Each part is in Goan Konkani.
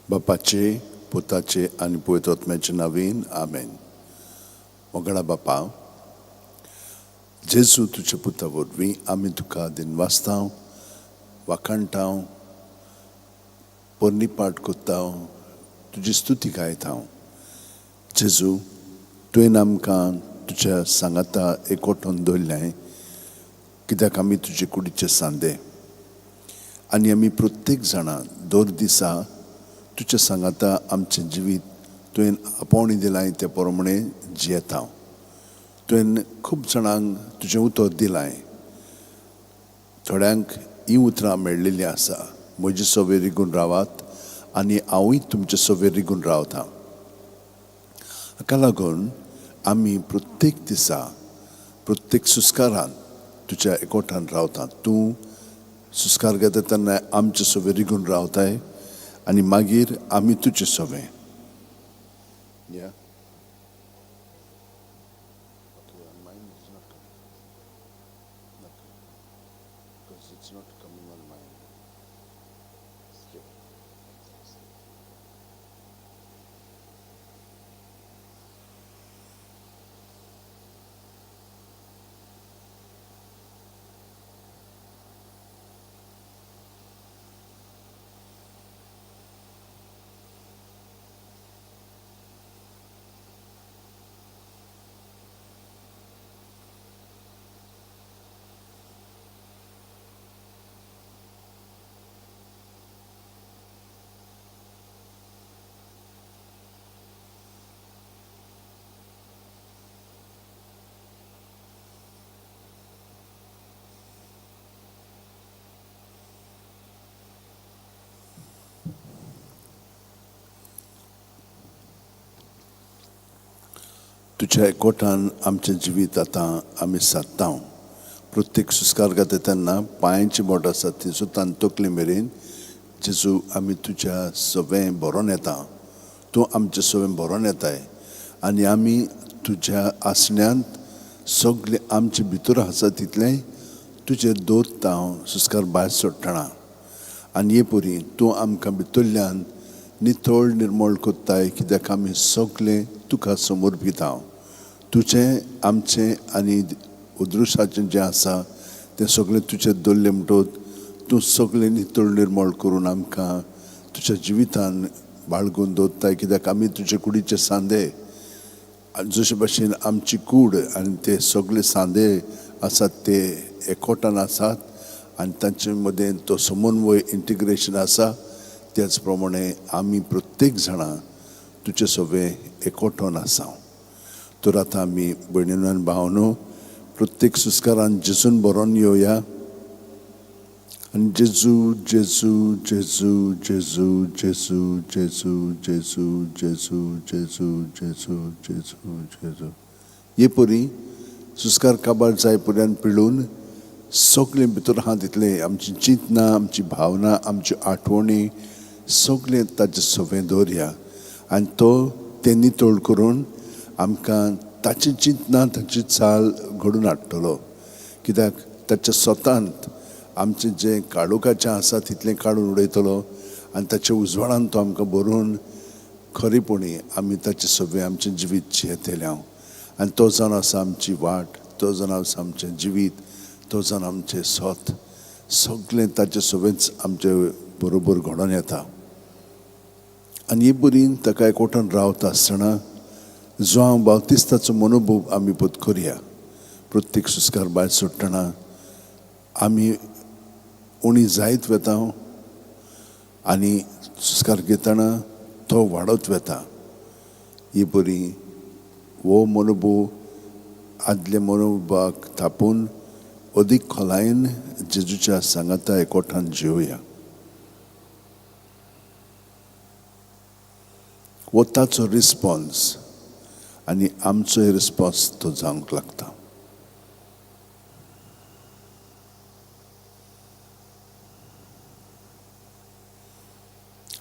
बापाचे, पुताचे आनी पवित्र आत्म्याचे नांवान आमेन. मोगाळा बापा जेजू, तुज्या पुता वरवीं आमी तुका दिनवासता, वाखाणटा, पर्निपाट करता, तुजी स्तुती गायता. जेजू, तुवें आमकां तुज्या सांगाता एकवटून दवरलें कित्याक आमी तुजे कुडीचे सांदे आनी आमी प्रत्येक जाणां दर दिसा तुज्या सांगाता आमचें जिवीत तुवें आपोवणी दिलां ते प्रमाणे जियेता. तुवें खूब जाणांक तुजें उतर दिलां. थोड्यांक हीं उतरां मेळ्ळिल्लीं आसा, म्हजे सवेर रिगून रावात आनी हांवूय तुमचे सवेर रिगून रावता. हाका लागून आमी प्रत्येक दिसा प्रत्येक सुस्कारान तुज्या एकवटान रावता. तूं सुस्कार घेता तेन्ना आमचे सवेर रिगून रावताय आनी मागीर आमी तुजे सवें. Yeah. Okay, on mine it's not coming. Okay. Because it's not coming on mine. Okay. तुज्या एकवटान आमचें जिवीत आतां आमी सादता. प्रत्येक सुस्कार घेता तेन्ना पांयांची बोट आसा ती सुद्दां तकली मेरेन जेजू आमी तुज्या सवें भरोन येता. तूं आमचें सवें भरोन येताय आनी आमी तुज्या आसण्यांत सगळें आमचे भितर आसा तितलें तुजेर दवरता हांव सुस्कार भायर सोडटना. आनी हे परी तूं आमकां भितरल्यान नितळ निर्मळ करताय कित्याक आमी सगळें तुका समर्पिता. तुजें आमचें आनी उदृशाचें जें आसा तें सगळें तुजें दवरलें म्हणटकच तूं सगळें नितळ निर्मळ करून आमकां तुज्या जिवितान बाळगून दवरताय कित्याक आमी तुजे कुडीचे सांदे. जशे भाशेन आमची कूड आनी ते सगळे सांदे आसात ते एकवटान आसात आनी तांचे मदें तो समन्वय इंटिग्रेशन आसा, त्याच प्रमाणे आमी प्रत्येक जाणां तुजे सवें एकवटून आसा. तर आतां आमी भयणीनो आनी भावनो प्रत्येक सुस्कारान जेजून बरोवन येवया आनी जेजू जेजू जेजू जेजू जेजू जेजू जेजू जेजू जेजू जेजू जेजू जेजू हे परी सुस्कार काबार जाय पर्यंत पिळून सगळें भितर आहा तितलें आमची चिंतना, आमची भावना, आमच्यो आठवणी सगळें ताचे सवें दवरया आनी तो तें नितळ करून आमकां ताची चिंतना, ताची चाल घडून हाडटलो. कित्याक ताच्या स्वतांत आमचें जें काळोखाचें आसा तितलें काडून उडयतलो आनी ताच्या उजवाडान तो आमकां भरून खरेपणी आमी ताचे सगळें आमचें जिवीत जियेतले हांव. आनी तो जावन आसा आमची वाट, तो जावन आसा आमचें जिवीत, तो जावन आमचें सोत, सगळें ताचें सगळेंच आमचे बरोबर घडोवन येता. आनी हे बरीन ताका एकवटान रावता आसतना जो हांव बावतिस्ताचो मनोभोग आमी पत करया. प्रत्येक सुस्कार भायर सोडटना आमी उणी जायत वता आनी सुस्कार घेतना तो वाडत वता. ही बरी हो मनोभोग आदले मनोभाग थापून अदीक खोलायेन जेजूच्या सांगाता एकवटान जिवया. हो ताचो रिस्पॉन्स आनी आमचोय रिस्पॉन्स तो जावंक लागता.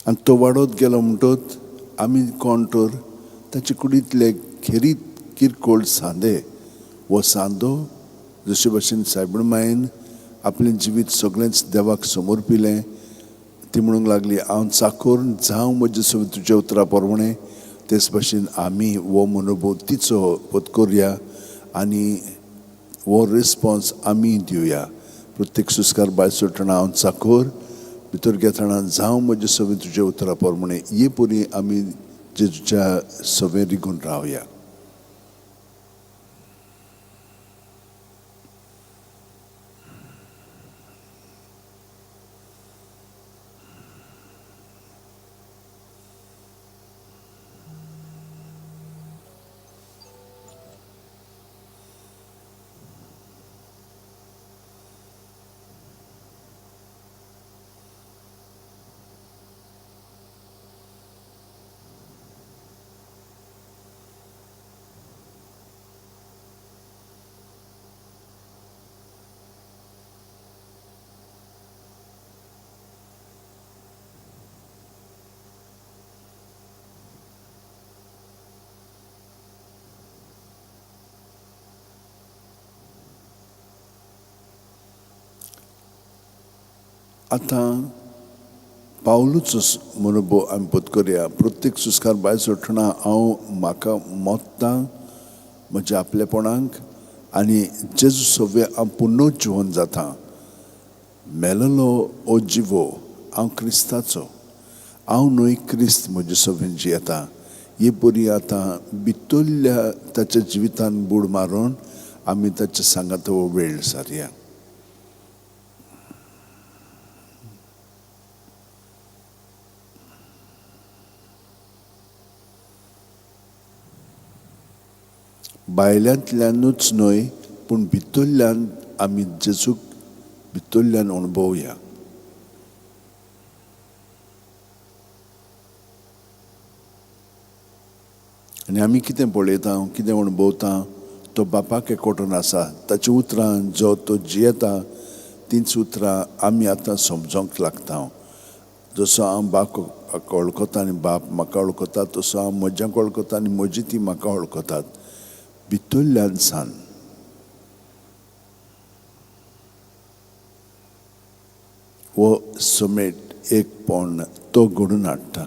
आनी तो वाडत गेलो म्हणटत आमी कोण तर ताचे कुडींतले खेरीत किरकोळ सांदे, हो सांदो जशे भाशेन सायबण मायेन आपलें जिवीत सगळेंच देवाक समर्पिलें, ती म्हणूंक लागली, हांव चाकोर जावं म्हजे सगळें तुज्या उतरां प्रमाणें. तेच भाशेन आमी हो मनोभव तिचो पत्करया आनी हो रिस्पोन्स आमी दिवया. प्रत्येक सुस्कार भायर सोडटना हांव चाकोर, भितर घेतना जावं म्हजे सगळें तुज्या उतरां प्रमाणें. हे परी आमी जेजूच्या सवें रिगून रावया. आतां पावलूचो मनोभव आमी पत्करया. प्रत्येक सुस्कार भायर सोडटना हांव म्हाका मोत्तां म्हज्या आपलेपणाक आनी जेजू सगळें हांव पुनः जिवन जाता. मेलेलो ओ जिवो हांव क्रिस्ताचो, हांव न्हय क्रिस्त म्हजे सगळें जियेता. हे बरी आतां भितरल्या ताच्या जिवितान बूड मारून आमी ताच्या सांगात हो वेळ सारया. भायल्यांतल्यानूच न्हय पूण भितरल्यान आमी जेजूक भितरल्यान अणभवया. आनी आमी कितें पळयता, कितें अणभवता, तो बापाक एकवटून आसा. ताची उतरां जो तो जियेता तींच उतरां आमी आतां समजोंक लागता. जसो हांव बाप वळखता आनी बाप म्हाका वळखता, तसो हांव म्हज्याक वळखता आनी म्हजी ती म्हाका वळखतात. भितरल्यान सान हो समेट एकपण तो घडून हाडटा.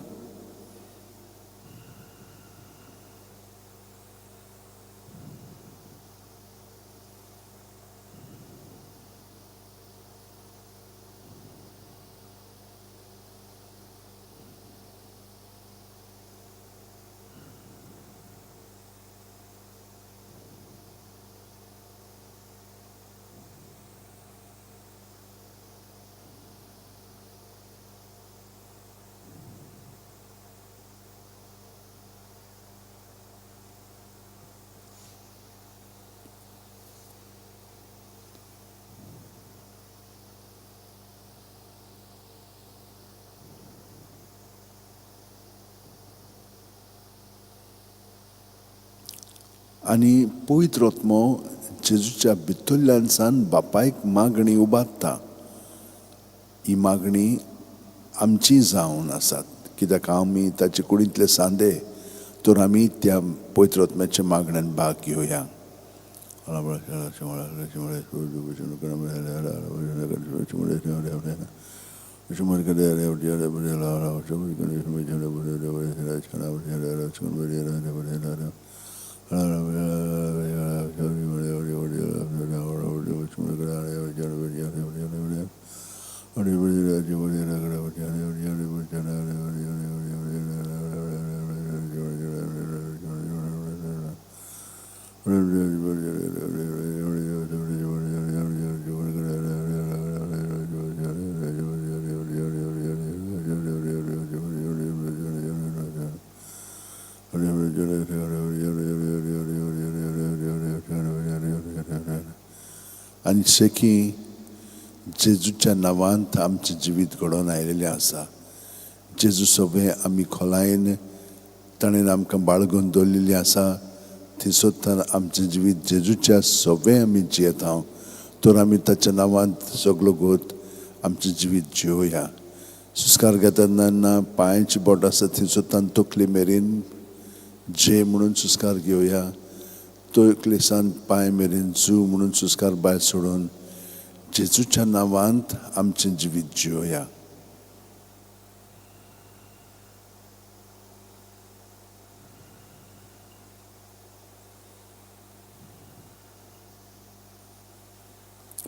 आनी पवित्र आत्मो जेजूच्या भितरल्यान सान बापायक मागणी उबारता. ही मागणी आमची जावन आसात, कित्याक आमी ताचे कुडींतले सांदे, तर आमी त्या पवित्र आत्म्याच्या मागण्यान भाग घेवया. आनी शेकी जेजूच्या नांवांत आमचें जिवीत घडोवन आयिल्लें आसा. जेजू सगळें आमी खोलायेन ताणें आमकां बाळगून दवरिल्लें आसा. थंयसर आमचें जिवीत जेजूच्या सगळें आमी जियेता, तर आमी ताच्या नांवांत सगलो गोत आमचें जिवीत जियोया. सुस्कार घेतना पांयाची बोट आसा थंयसर तकली मेरेन जे म्हणून सुस्कार घेवया. तकलेसान पांय मेरेन जू म्हणून सुस्कार भायर सोडून जेजूच्या नांवांत आमचें जिवीत जियोया.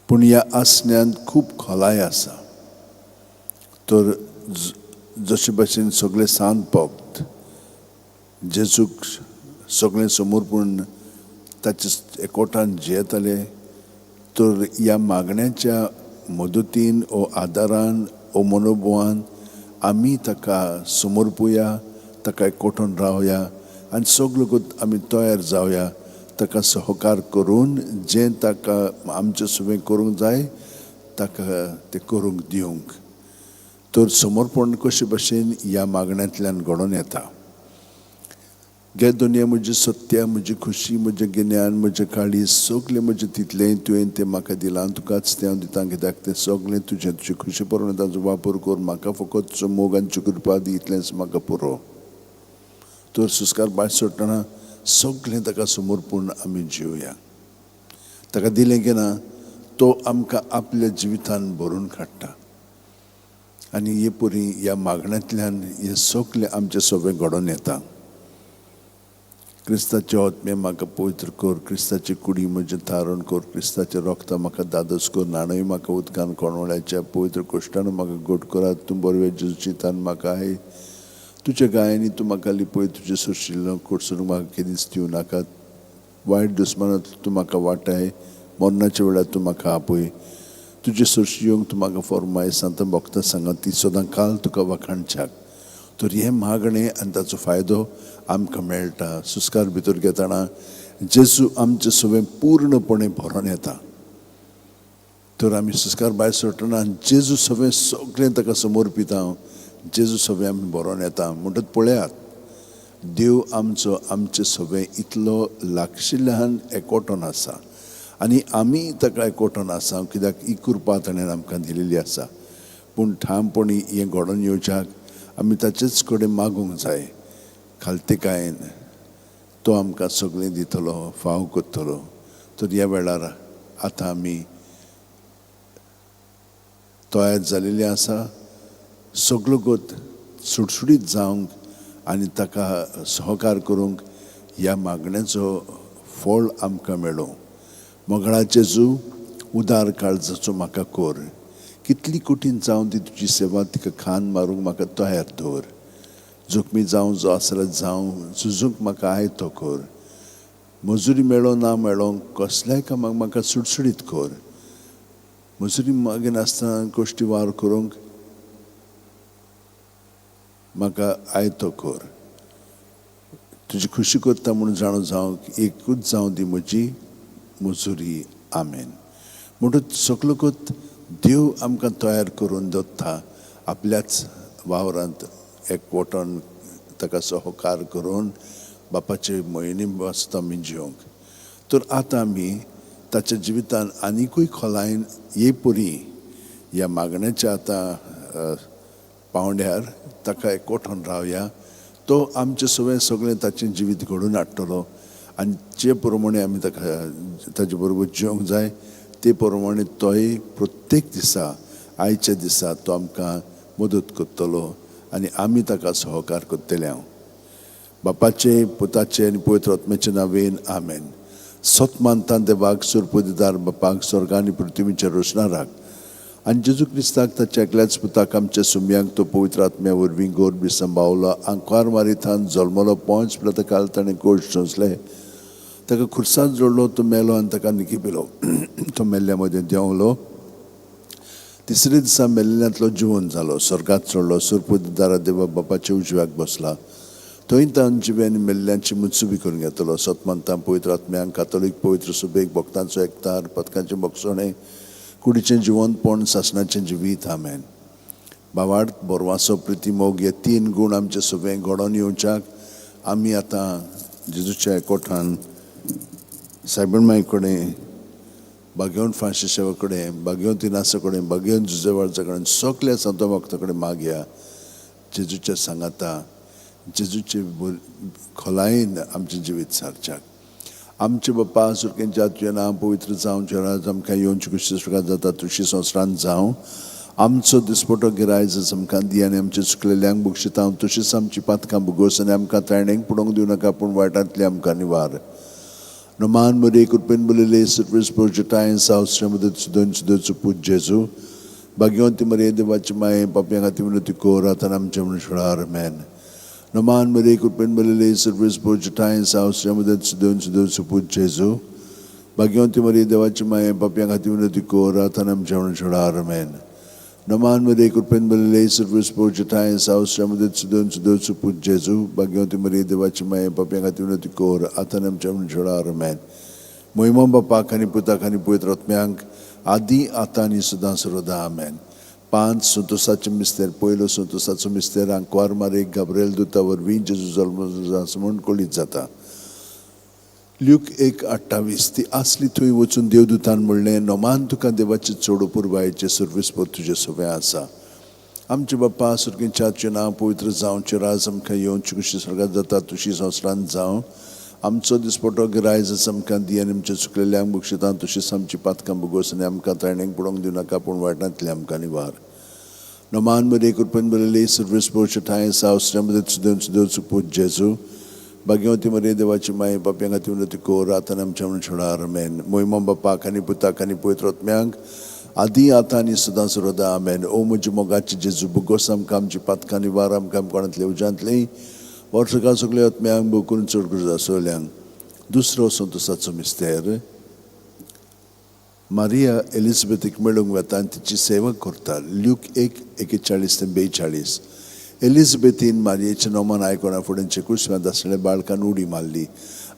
पूण ह्या आसण्यांत खूब खोलाय आसा. तर जशे भाशेन सगळे सांत भक्त जेजूक सगळें समर्पण ताचे एकवटान जियेताले, तर ह्या मागण्याच्या मदतीन ओ आदारान ओ मनोभवान आमी ताका समर्पुया, ताका एकवटून रावया आनी सगलो आमी तयार जावया ताका सहकार करून जें ताका आमचें सगळें करूंक जाय ताका तें करूंक दिवंक. तर समर्पण कशे भशेन ह्या मागण्यांतल्यान घडोवन येता. गे दुनिया म्हजें सत्य, म्हजी खुशी, म्हजें गिन्यान, म्हजें काळीज, सगलें म्हजें तितलें तुवें तें म्हाका दिलां, तुकाच तें हांव दितां, कित्याक तें सगलें तुजें, तुजे खुशी प्रमाणे ताजो वापर कर, म्हाका फकत तुजो मोग आनी कृपा दी, इतलेंच म्हाका पुरो. तर सुस्कार भायर सोडटना सगलें ताका समर्पण आमी जिवया. ताका दिलें की ना तो आमकां आपल्या जिवितान भरून काडटा आनी हे परी ह्या मागण्यांतल्यान हें सगलें आमचें सगळें घडोवन येता. क्रिस्ताचे आत्मे म्हाका पवित्र कर, क्रिस्ताची कुडी म्हजें थारण कर, क्रिस्ताचें रोगता म्हाका दादोस कर, न्हाणय म्हाका उदकान कोणवळ्याच्या पवित्र कोश्टान म्हाका गोड करात, तूं बरवे जेजूची तान म्हाका आहे, तुज्या गायांनी तूं म्हाका लिपय, तुजें सोशिल्लो कोडसून म्हाका केदीच दिवं नाका, वायट दुस्मानांत तूं म्हाका वाटाय, मरणाच्या वेळार तूं म्हाका आपय, तुजे सोशी येवंक तूं म्हाका फॉर्माय, सांत भक्ता सांगत ती सदां काल तुका वाखाणच्याक. तर हें मागणें आनी ताचो फायदो आमकां मेळटा. सुस्कार भितर घेतना जेजू आमचें सगळें पूर्णपणे भरोन येता. तर आमी सुस्कार भायर सोडटना जेजू सगळें सगळें ताका समर्पिता, जेजू सगळें आमी भरोन येता. म्हणटच पळयात, देव आमचो आमचें सगळें इतलो लागशिल्ल्यान एकवटोन आसा आनी आमी ताका एकवटोन आसा, कित्याक ही कृपा ताणें आमकां दिलेली आसा. पूण ठामपणी हें घडोवन येवच्याक आमी ताचेच कडेन मागूंक जाय. खालतीकायेन तो आमकां सगळें दितलो, फाव करतलो. तर ह्या वेळार आतां आमी तयार जालेली आसा सगलो गोत सुटसुटीत जावंक आनी ताका सहकार करूंक ह्या मागण्याचो फळ आमकां मेळूं. मोगळा जेजू, उदार काळजाचो म्हाका कर, कितली कठीण जावन ती तुजी सेवा तिका खान मारूंक म्हाका तयार दवर. जोखमी जावं जो आसल्यार जावं, झुजूंक म्हाका आयतो कर, मजुरी मेळो ना मेळो कसल्याय कामाक म्हाका सुटसुटीत कर, मजुरी मागिनासतना गोश्टी वावर करूंक म्हाका आयतो कर, तुजी खुशी करता म्हूण जाणो जावंक एकूच जावं दी म्हजी मजुरी. आमेन. म्हणटच सगलोकूच देव आमकां तयार करून दवरता आपल्याच वावरांत एकवटोन ताका सहकार करून बापाचे म्हयने वाचता आमी जिवंक. तर आतां आमी ताच्या जिवितान आनिकूय खोलायेन हे परी ह्या मागण्याच्या आतां पावंड्यार ताका एकवटोन रावया. तो आमचें सगळें सगळें ताचें जिवीत घडोवन हाडटलो आनी जे प्रमाणे आमी ताका ताजे बरोबर जिवंक जाय ते प्रमाणे तोय प्रत्येक दिसा आयच्या दिसा तो आमकां मदत करतलो आनी आमी ताका सहकार करतले. हांव बापाचे, पुताचे आनी पवित्र आत्म्याचे नांवेन आमेन. सत मानता देवाक, सुरपुदिदार बापाक, स्वर्ग आनी पृथ्वीच्या रोशणाराक आनी जेजू क्रिस्ताक ताच्या एकल्याच पुताक आमच्या सुम्यांक तो पवित्र आत्म्या वरवीं गोर सांबावलो, आंकवार मारिथान जल्मलो, पोंच पिलाता ताणें कोश सोंसले, ताका खुर्सांत जोडलो, तो मेलो आनी ताका निकिपिलो, तो मेल्ल्या मदें देंवलो, तिसरे दिसा मेल्ल्यांतलो जिवन जालो, स्वर्गात चडलो, सुरपुदिदारा देवा बापाच्या उजव्याक बसला, थंय तान जिवे आनी मेल्ल्यांची मुत्सुबी करून घेतलो. सतमानता पवित्र आत्म्यांक, कातोलीक पवित्र सुबेक, भक्तांचो एकतार, पदकांचें भोगसणें, कुडीचें जिवंतपण, सासणाचें जिवीत. आमेन. बावाड बोरवासो प्रिती मोग हे तीन गूण आमचे सगळें घडोवन येवच्याक आमी आतां जेजूच्या एकवटान सायबण माई कडेन, बागेवन फ्रांसिसेवा कडेन, बागेवन तिनासा कडेन, बागेवन जुजेवाडचा कडेन, सगल्या संत भक्ता कडेन मागया. जेजूच्या सांगाता जेजूचे खोलायेन आमचें जिवीत सारच्याक. आमचे बापा सुरकेंच्या तुजें नांव पवित्र जावं, तुजें राज आमकां येवची, खुशी सुखात जाता तुशी संवसारांत जावं. आमचो दिसपटो गिरायज आमकां दी आनी आमचे चुकलेल्यांक बक्षिता तशीच आमची पातकां भुगोस आनी आमकां त्रायणेक पडोवंक दिवं नाका, पूण वायटांतली आमकां निवार. नोमान मरिये कृपेन भरिल्ले, सर्वेस्पर तुज्या सावसऱ्या मदत सुदन सुदोचो पूत जेजू. भाग्यवंती मरिये देवाची माये, पापयां खातीर विनवती कर आतां आमच्या मरणाच्या वेळार. आमेन. नोमान मरिये कृपेन भरिल्ले, सर्वेस्पर तुज्या सावसऱ्या मदत सुदन सुदोचो पूत जेजू. भाग्यवंती मरिये देवाची माये, पापयां खातीर विनवती कर आतां आमच्या मरणाच्या वेळार. आमेन. नोमान मरिये कृपेन भरिल्ले, सर्वेस्पर तुज्या सावसऱ्या मदत सुदन सुदोचो पूत जेजू. भाग्यवंती मरिये देवाची माये, पापयां खातीर विनवती कर आतां आमच्या मरणाच्या वेळार. आमेन. मोहिमा बापाक आनी पुताक आनी पवित्र आत्म्यांक, आदी आतां आनी सदां सर्वदा. आमेन. 5 संतोसाचे मिस्तेर. पयलो संतोसाचो मिस्तेर, आंकवार मारीक गाब्रिएल दुता वरवीं जेजू जल्म म्हूण कळीत जाता. ल्यूक 1:28. ती आसली थंय वचून देवदूतान म्हणलें, नोमान तुका देवाचे चड अपुरबायेचें सर्वेस्पर तुजें सवें आसा. आमचे बाप्पा सुर्गींच्या तुजें नांव पवित्र जावचें, राज आमकां येवचें, कशी स्वर्गात जाता तशी संवसारांत जावं. आमचो दिसपटो गिरायज आमकां दी आनी आमच्या चुकलेल्यांक बक्षिता तशीच आमची पातकां भोगोस आनी आमकां ताणेक पडोवंक दिवं नाका, पूण वायटांतले आमकां निवार. नोमान मरिये कृपेन भरिल्ले, सर्वेस्पर ठांय सावसऱ्या मदत सुदन सुदोचो पूत जेजू. भाग्यवंती मरिये देवाची माये, पापयां खातीर विनवती कर आतां आमच्या मरणाच्या वेळार. आमेन. मोहिमा बापाक आनी पुताक आनी पवित्र आत्म्यांक, आदी आतां आनी सदां सर्वदा. आमेन. ओ म्हज्या मोगाचे जेजू, भोगोस आमकां आमची पातकां निवार, आमकां कोणांतले उज्यांतली वर्सकां सगल्या आत्म्यांक भोव करून चड गरज आसलेल्यांक. दुसरो संतोसाचो मिस्तेर, मारिया एलिझाबेथीक मेळूंक वता आनी तिची सेवा करता. ल्यूक 1:41 ते 42. एलिझाबेथीन मारियेचें नोमान आयकून फुडें कुसव्यांत आसलेल्या बाळकान उडी मारली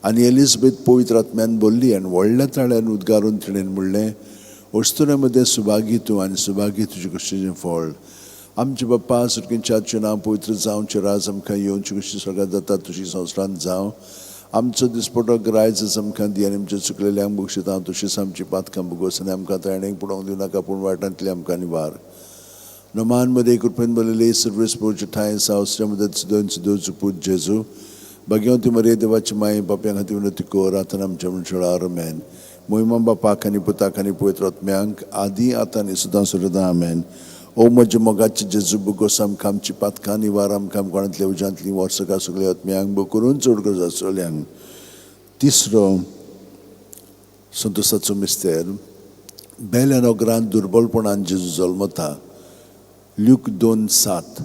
आनी एलिझाबेथ पवित्र आत्म्यान भरली आनी व्हडल्या ताळ्यान उद्गारून तिणें म्हणलें, अस्तुऱ्यां मदें सुभागी तूं आनी सुभागी तुजें कुशीचें फळ. आमचे बाप्पा सुर्गींच्या तुजें नांव पवित्र जावचें, राज आमकां येवचें, कशी स्वर्गात जाता तशी संवसारांत जावं. आमचो दिसपटो गिरायज आमकां दी आनी आमच्या चुकलेल्यांक बक्षिता तशीच आमची पातकां भोगोस आनी आमकां ताणेक पडोवंक दिवं नाका, पूण वायटांतली आमकां निवार. नोमान मरिये कृपेन भरिल्ले, सर्वेस्पर ठांय सावसऱ्या मदत सुदन सुदोचो पूत जेजू. भाग्यवंती मरिये देवाची माये, पापयां खातीर विनवती कर आतां आमच्या मरणाच्या वेळार. आमेन. मोहिमा बापाक आनी पुताक आनी पवित्र आत्म्यांक, आदी आतां आनी सदां सर्वदा. आमेन. ओ म्हज्या मोगाचे जेजू, भोगोस आमकां आमची पातकां निवार, आमकां कोणांतल्या उज्यांतलीं वर्सकां सगल्या आत्म्यांक भोव करून चड गरज आसलेल्यांक. तिसरो संतोसाचो मिस्तेर, बेल्या नगरांत दुर्बलपणान जेजू जल्मता. ल्यूक 2:7.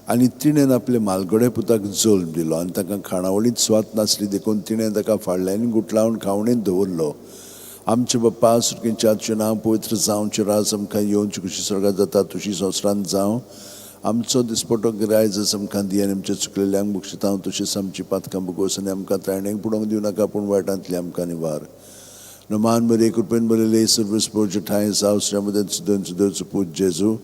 आनी तिणें आपले मालगडे पुताक जल्म दिलो आनी ताका खाणावळींत स्वाद नासली देखून तिणें ताका फाडल्यान गुटलावन खावणेंत दवरलो. आमचे बाप्पा सुर्गींच्या तुजें नांव पवित्र जावचें, राज आमकां येवचें, कशी स्वर्गात जाता तशी संवसारांत जावं. आमचो दिसपटो गिरायज आमकां दी आनी आमच्या चुकलेल्यांक बक्षिता तशीच आमची पातकां भोगोस आनी आमकां ताणेक पडोवंक दिवं नाका, पूण वायटांतली आमकां निवार. नोमान मरिये कृपेन भरिल्ले, सर्वेस्पर ठांय सावसऱ्या मदत सुदन सुदोचो पूत जेजू.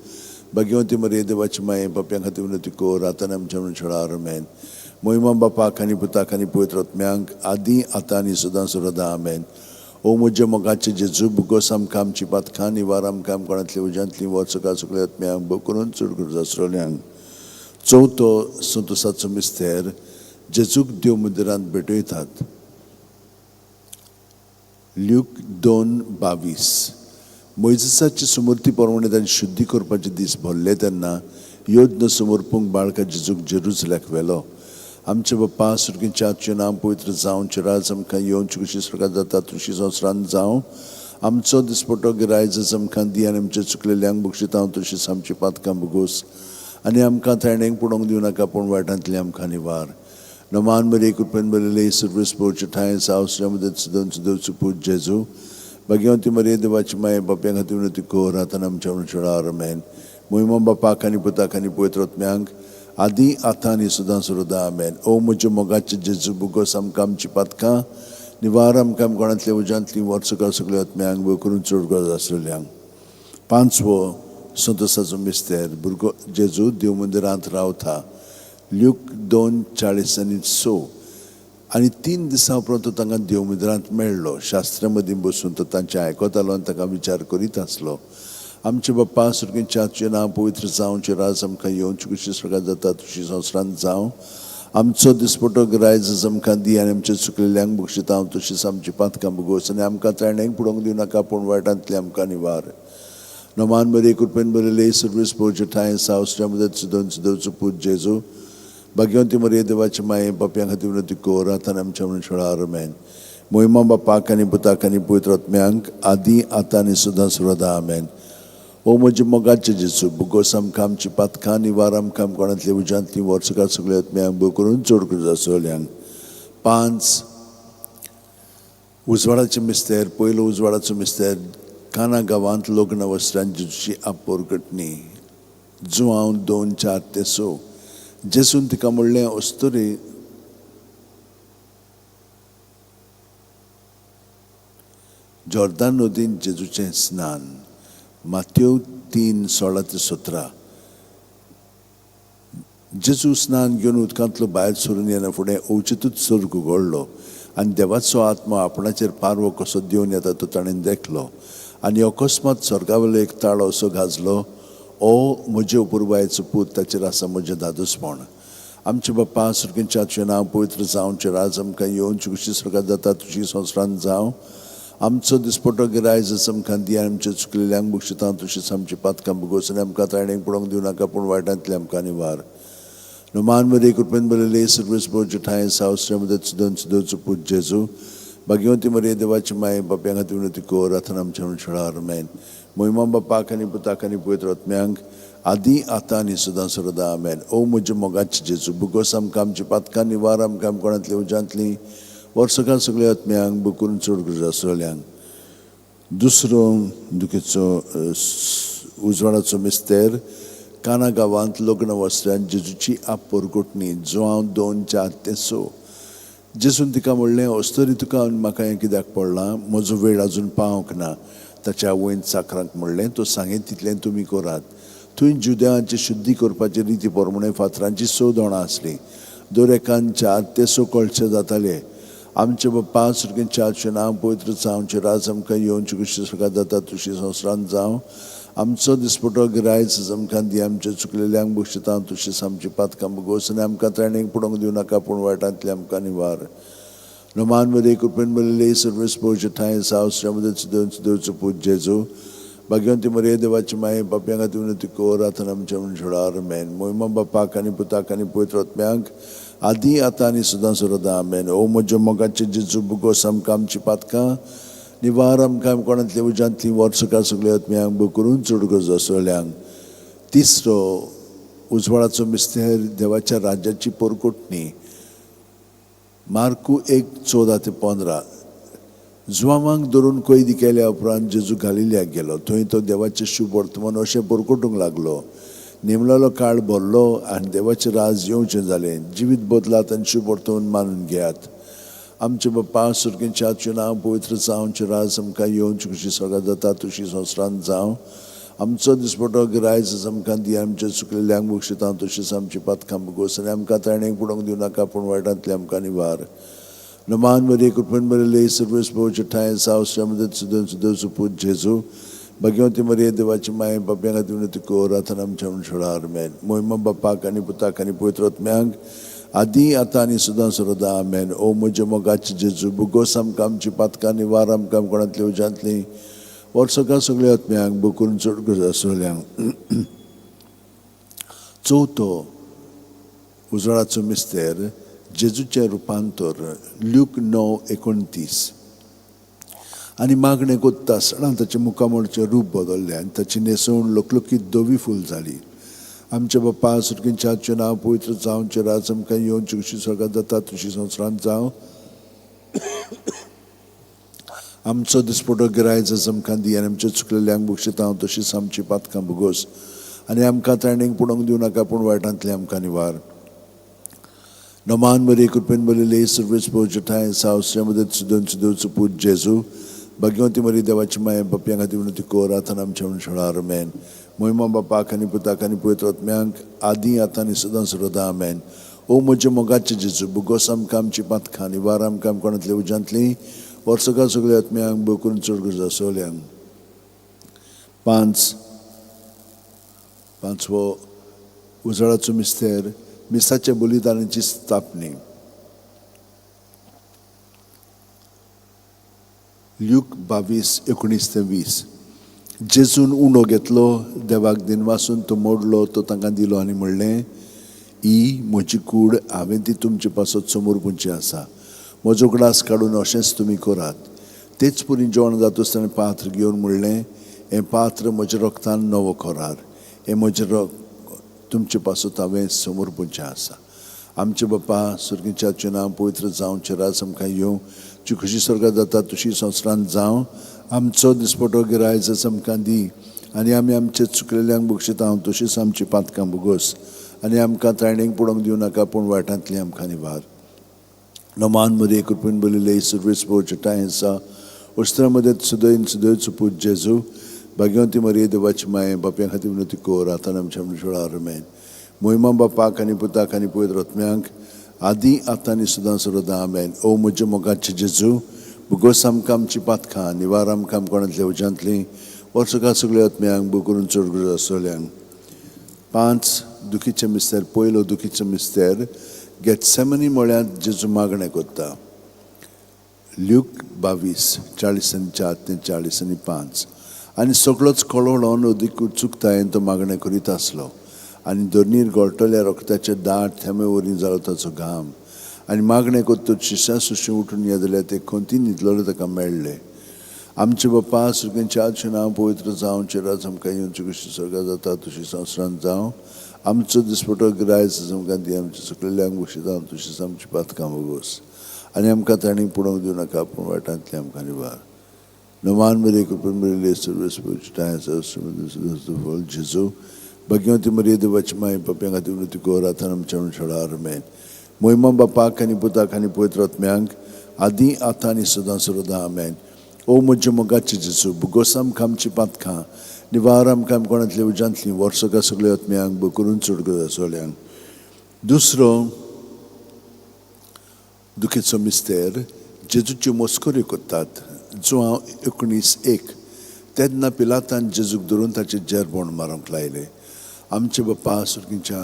भाग्यवंती मरिये देवाची माये, पापयां खातीर विनवती कर आतां आमच्या मरणाच्या वेळार. आमेन. मोहिमा बापाक आनी पुताक आनी पवित्र आत्म्यांक, आदी आतां आनी सदां सर्वदा. आमेन. ओ म्हज्या मोगाचे जेजू, भोगोस आमकां आमची पातकां निवार, आमकां कोणांतली उज्यांतली वर्सकां सगल्या आत्म्यांक भोव करून चड गरज आसलेल्यांक. चवथो संतोसाचो मिस्तेर, जेजूक देव मंदिरांत भेटयतात. ल्यूक 2:22. मोयजेसाची समर्थी प्रमाणे तांणी शुद्धी करपाचे दीस भरले तेन्ना यज्ञ समर्पूंक बाळका जेजूक जेरुजल्याक व्हेलो. आमचे बाप्पा सुर्गींच्या तुजें नांव पवित्र जावचें, राज आमकां येवचें, कशी स्वर्गात जाता तशी संवसारांत जावं. आमचो दिसपटो गिरायज आमकां दी आनी आमच्या चुकलेल्यांक बक्षिता तशीच आमची पातकां भोगोस आनी आमकां ताणेक पडोवंक दिवं नाका, पूण वायटांतली आमकां निवार. नोमान मरिये कृपेन भरिल्ले, सर्वेस्पर ठांय सावसऱ्या मदत सुदन सुदोचो पूत जेजू. भाग्यवंती मरिये देवाची माये, पापयां खातीर विनवती कर आतां आमच्या मरणाच्या वेळार. आमेन. मोहिमा बापाक आनी पुताक आनी पवित्र आत्म्यांक, आदी आतां आनी सदां सर्वदा. आमेन. ओ म्हज्या मोगाचे जेजू, भोगोस आमकां आमची पातकां निवार, आमकां कोणांतल्या उज्यांतलीं वर्सकां सगल्या आत्म्यांक भोव करून चड गरज आसलेल्यांक. पांचवो संतोसाचो मिस्तेर, भुरगो जेजू देव मंदिरांत रावता. ल्यूक 2:40 आनी 6. आनी 3 दिसां उपरांत तो तांकां देव मंदिरांत मेळ्ळो. शास्त्रा मदीं बसून तो तांचें आयकतालो आनी तांकां विचार करीत आसलो. आमचे बाप्पा सुर्गींच्या तुजें नांव पवित्र जावचें, राज आमकां येवचें, कशी स्वर्गात जाता तशी संवसारांत जावं. आमचो दिसपटो गिरायज आमकां दी आनी आमच्या चुकलेल्यांक बक्षिता तशीच आमची पातकां भोगोस आनी आमकां ताणेक पडोवंक दिवं नाका, पूण वायटांतली आमकां निवार. नोमान मरिये कृपेन भरिल्ले, सर्वेस्पर ठांय सावसऱ्या मदत सुदन सुदोचो पूत जेजू. भाग्यवंती मरिये देवाची माये, पापयां खातीर विनवती कर आतां आमच्या मरणाच्या वेळार. आमेन. मोहिमा बापाक आनी पुताक आनी पवित्र आत्म्यांक आदी आतां आनी सदां सर्वदा आमेन. ओ म्हजे मोगाचे जेजू, बुगोस आमकां आमची पातकां निवार आमकां कोणांतली उज्यांतली वर्सकां सगळ्या आत्म्यांक भो करून चड करून सगल्यांक. 5 उजवाडाचे मिस्तेर. पयलो उजवाडाचो मिस्तेर काना गांवांत लग्न वस्त्रां जेजूची आपरगटणी. जुआंव 2:4 ते 6. जेजून तिका म्हणलें, अस्तुरी जॉर्दान नदीन जेजूचें स्नान. मातेव 3:16 ते 17. जेजू स्नान घेवन उदकांतलो भायर सरून येना फुडें अवचितूच सर्ग उगडलो आनी देवाचो आत्मो आपणाचेर पारवो कसो देवन येता तो ताणें देखलो. आनी अकस्मात स्वर्गावेलो एक ताळो असो गाजलो, ओ म्हजे अपुरबायेचो पूत, ताचेर आसा म्हजें धादोसपण. आमचे बाप्पा सुर्गेच्या तुजें नांव पवित्र जावचें, राज आमकां येवचें, खुशी स्वर्गात जाता तुजी संवसारांत जावं. आमचो दिसपटो गिरायज आमकां दी आनी आमच्या चुकलेल्यांक बक्षिता तशीच आमची पातकां भोगोस आनी आमकां ताणें पडोवंक दिवं नाका, पूण वायटांतले आमकां निवार. नुमान मरे कृपेन बरयले सर्वेस बोरचे ठांय सावसरे मदत सुदन सुदोचो पूत जेजू, भाग्यवंती मरे देवाची माय, बाप्या खातीर विनवती कर आतां आमच्या मनशाळार. आमेन. मोहिमा बापाक आनी पुताक आनी पवित्र आत्म्यांक आदी आतां आनी सदां सर्वदा आमेन. ओ म्हज्या मोगाचे जेजू, बुगोस आमकां आमची पातकां निवार आमकां कोणांतली उज्यांतली वर्सकां सगळ्या आत्म्यांक बुकून चड गरज सगळ्यांक. दुसरो दुखीचो उजवाडाचो मिस्तेर काना गांवांत लग्न वस्त्रां जेजूची आपरगोटणी. जुआंव 2:4 ते 6. जेजून तिका म्हणलें, अस्तुरी तुका म्हाका हें कित्याक पडलां? म्हजो वेळ आजून पावंक ना. ताच्या आवयन चाकरांक म्हणलें, तो सांगेन तितलें तुमी करात. थंय जुदेवांची शुद्धी करपाची रिती प्रमाणे फातरांची 6 दोणां आसलीं. दर एकान 4 ते 6 कळचे जाताले. आमचे बाप्पा सुर्गेच्या तुजें नांव पवित्र जावचें, राज आमकां येवचें, खुशी स्वर्गात जाता तुशी संवसारांत जावं. आमचो दिसपटो गिरायच आमकां दी, आमच्या चुकलेल्यांक बक्षिता तशीच आमची पातकां भोगोस आनी आमकां ताणें पडोवंक दिवं नाका, पूण वायटांतले आमकां निवार. नुमान मरे कृपेन बरयले सर्वेस पोवचे ठांय सावसरे मदत सुदोवन सुदोवचो पूत जेजू, भाग्यवंती मरे देवाची माये, बाप्या खातीर विनवती कर आतां आमच्या मनशाळार. आमेन. मोहिमा बापाक आनी पुताक आनी पवित्र आत्म्यांक आदी आतां आनी सदां सर्वदा आमेन. ओ म्हज्या मोगाचे जेजू, बुगोस आमकां आमची पातकां निवार आमकां कोणांतली उज्यांतली वर्सकां सगळ्या आत्म्यांक भो करून चड गरज सगळ्यांक. तिसरो उजवाडाचो मिस्तेर देवाच्या राज्याची पोरकोटणी. मार्कू 1:14 ते 15. जुवांवांक धरून कैदी केल्या उपरांत जेजू गालिलियाक गेलो. थंय तो देवाचें शुभ वर्तमान अशें पोरकोटूंक लागलो. नेमलेलो काळ भरलो आनी देवाचें राज येवचें जालें. जिवीत बदलात आनी शुभ वर्तमान मानून घेयात. आमचे बाप्पा सुर्गेच्या तुजें नांव पवित्र जावचें, राज आमकां येवचें, खुशी स्वर्गात जाता तुशी संवसारांत जावं. आमचो दिसपटो गिरायज आमकां दी, आमच्या चुकलेल्यांक बक्षिता तशीच आमची पातकां भोगोस आनी आमकां ताणें पडोवंक दिवं नाका, पूण वायटांतले आमकां निवार. नुमान मरे कृपेन बरयले सर्वेस पोवचे ठांय सावसरे मदत सुदोवन सुदोवचो पूत जेजू, भाग्यवंती मरे देवाची माये, बाप्या खातीर विनवती कर आतां आमच्या मनशाळार. आमेन. मोहिमा बापाक आनी पुताक आनी पवित्र आत्म्यांक आदी आतां आनी सदां सर्वदा आमेन. ओ म्हज्या मोगाचे जेजू, बुगोस आमकां आमची पातकां निवार आमकां कोणांतली उज्यांतली वर्सकां सगळ्या आत्म्यांक भो करून चड गरज सगळ्यांक. चवथो उजवाडाचो मिस्तेर जेजूचें रुपांतर. ल्यूक 9:29. आनी मागणें कोत्ता आसतना ताचें मुखामळचें रूप बदल्लें आनी ताची न्हेसवण लकलकीत धवी फूल जाली. आमच्या बाप्पा सुर्गेच्या तुजें नांव पवित्र जावचें, राज आमकां येवचें, खुशी स्वर्गात जाता तुशी संवसारांत जावं. आमचो दिसपटो गिरायज आमकां दी आनी आमच्या चुकलेल्यांक बक्षिता तशीच आमची पातकां भोगोस आनी आमकां ताणें पडोवंक दिवं नाका, पूण वायटांतले आमकां निवार. नमान मरे कृपेन बरयले सर्वेस पोवचे ठांय सावसरे मदत सुदोवन सुदोवचो पूत जेजू, भाग्यवंती मरे देवाची माये, बाप्या खातीर विनवती कर आतां आमच्या मनशाळार. आमेन. मोहिमा बापाक आनी पुताक आनी पवित्र आत्म्यांक आदी आतां आनी सदां सर्वदा आमेन. ओ म्हज्या मोगाचे जेजू, बुगोस आमकां आमची पातकां निवार आमकां कोणांतली उज्यांतली वर्सकां सगळ्या आत्म्यांक भो करून चड गरज सगळ्यांक. पांचवो उजवाडाचो मिस्तेर मिसाच्या बलिदानाची स्थापणी. ल्यूक 22:19 ते 20. जेजून उंडो घेतलो, देवाक दिनवासून तो मोडलो, तो तांकां दिलो आनी म्हणलें, ही म्हजी कूड, हांवें ती तुमचे पासत समर्पूंची आसा. म्हजो ग्लास काडून अशेंच तुमी करात. तेच परी जेवण जातच ताणें पात्र घेवन म्हणलें, हें पात्र म्हज्या रक्तान नवो करार, हें म्हजें रक्त तुमचे पासत हांवें समर्पणचें आसा. आमचे बापा स्वर्गीच्या नांव पवित्र जावचें, राज आमकां येवं, तुजी खुशी स्वर्गात जाता तशी संवसारांत जावं. आमचो दिसपटो गिरायज आमकां दी आनी आमी आमचे चुकलेल्यांक बक्षिता तशीच आमची पातकां भोगोस आनी आमकां त्रायणीक पडोवंक दिवं नाका, पूण वायटांतली आमकां निवार. नमान मरे कृपेन बलिले सुर्वेस पोवचे ठांय आसा उस्त्रा मदें सुदयन सुदयचो पूत जेजू भाग्यवंती मरिये देवाची माये बाप्यां खातीर विनवती कर आतां आमच्या मृत्युवेळार. आमेन. मोहिमा बापाक आनी पुताक आनी पवित्र आत्म्यांक आदी आतां आनी सदां सर्वदा. आमेन. ओ म्हज्या मोगाचे जेजू, भुगोस आमकां आमची पातकां, निवार आमकां कोणांतल्या उज्यांतलीं, वर्सका सगळ्या आत्म्यांक बो करून चड गरज आसतल्यांक. 5 दुखीचे मिस्तेर. पयलो दुखीचो मिस्तेर गेत्सेमनी म्हळ्यार जेजू मागणें करता. ल्यूक 22:44 ते 45. आनी सगळोच कळवळोन अदीक उत्सुकतायेन तो मागणें करीत आसलो आनी धरणीर गळटल्या रक्ताचे दाट थेंबे वरी जालो ताचो घाम. आनी मागणें करतच शिश्यां सुशीं उठून येता जाल्यार ते खंती न्हिदलेले ताका मेळ्ळे. आमचे बापा स्वर्गाच्या नांव पवित्र जावचें, राज आमकां येवचें, कशी स्वर्गात जाता तशी संवसारांत जावं. आमचो दिसपटो गिरायज आमकां दी, आमच्या चुकलेल्यांक बक्षिता तशीच आमची पातकां भोगोस आनी आमकां तांणी पडोवंक दिवं नाका, पूण वायटांतली आमकां निवार. नमान मरिये कृपेन भरिल्ले सर्वेस्पर जेजू भाग्यवंती मरिये देवाची माय पाप्यां खातीर विनवती कर आतां आमच्या मृत्युवेळार. आमेन. मोहिमा बापाक आनी पुताक आनी पवित्र आत्म्यांक आदी आतां आनी सदां सर्वदा. आमेन. ओ म्हज्या मोगाचे जेजू, भुगोस आमकां आमची पातकां, निवार आमकां कोणांतल्या उज्यांतलीं, वर्सका सगळ्या आत्म्यांक बो करून चड गरज आसतल्यांक. दुसरो दुखीचो मिस्तेर जेजूच्यो मस्कऱ्यो करतात. जुआंव 19:1. तेन्ना पिलातान जेजूक धरून ताचेर जेरबोण मारूंक लायलें. आमचे बापा स्वर्गीच्या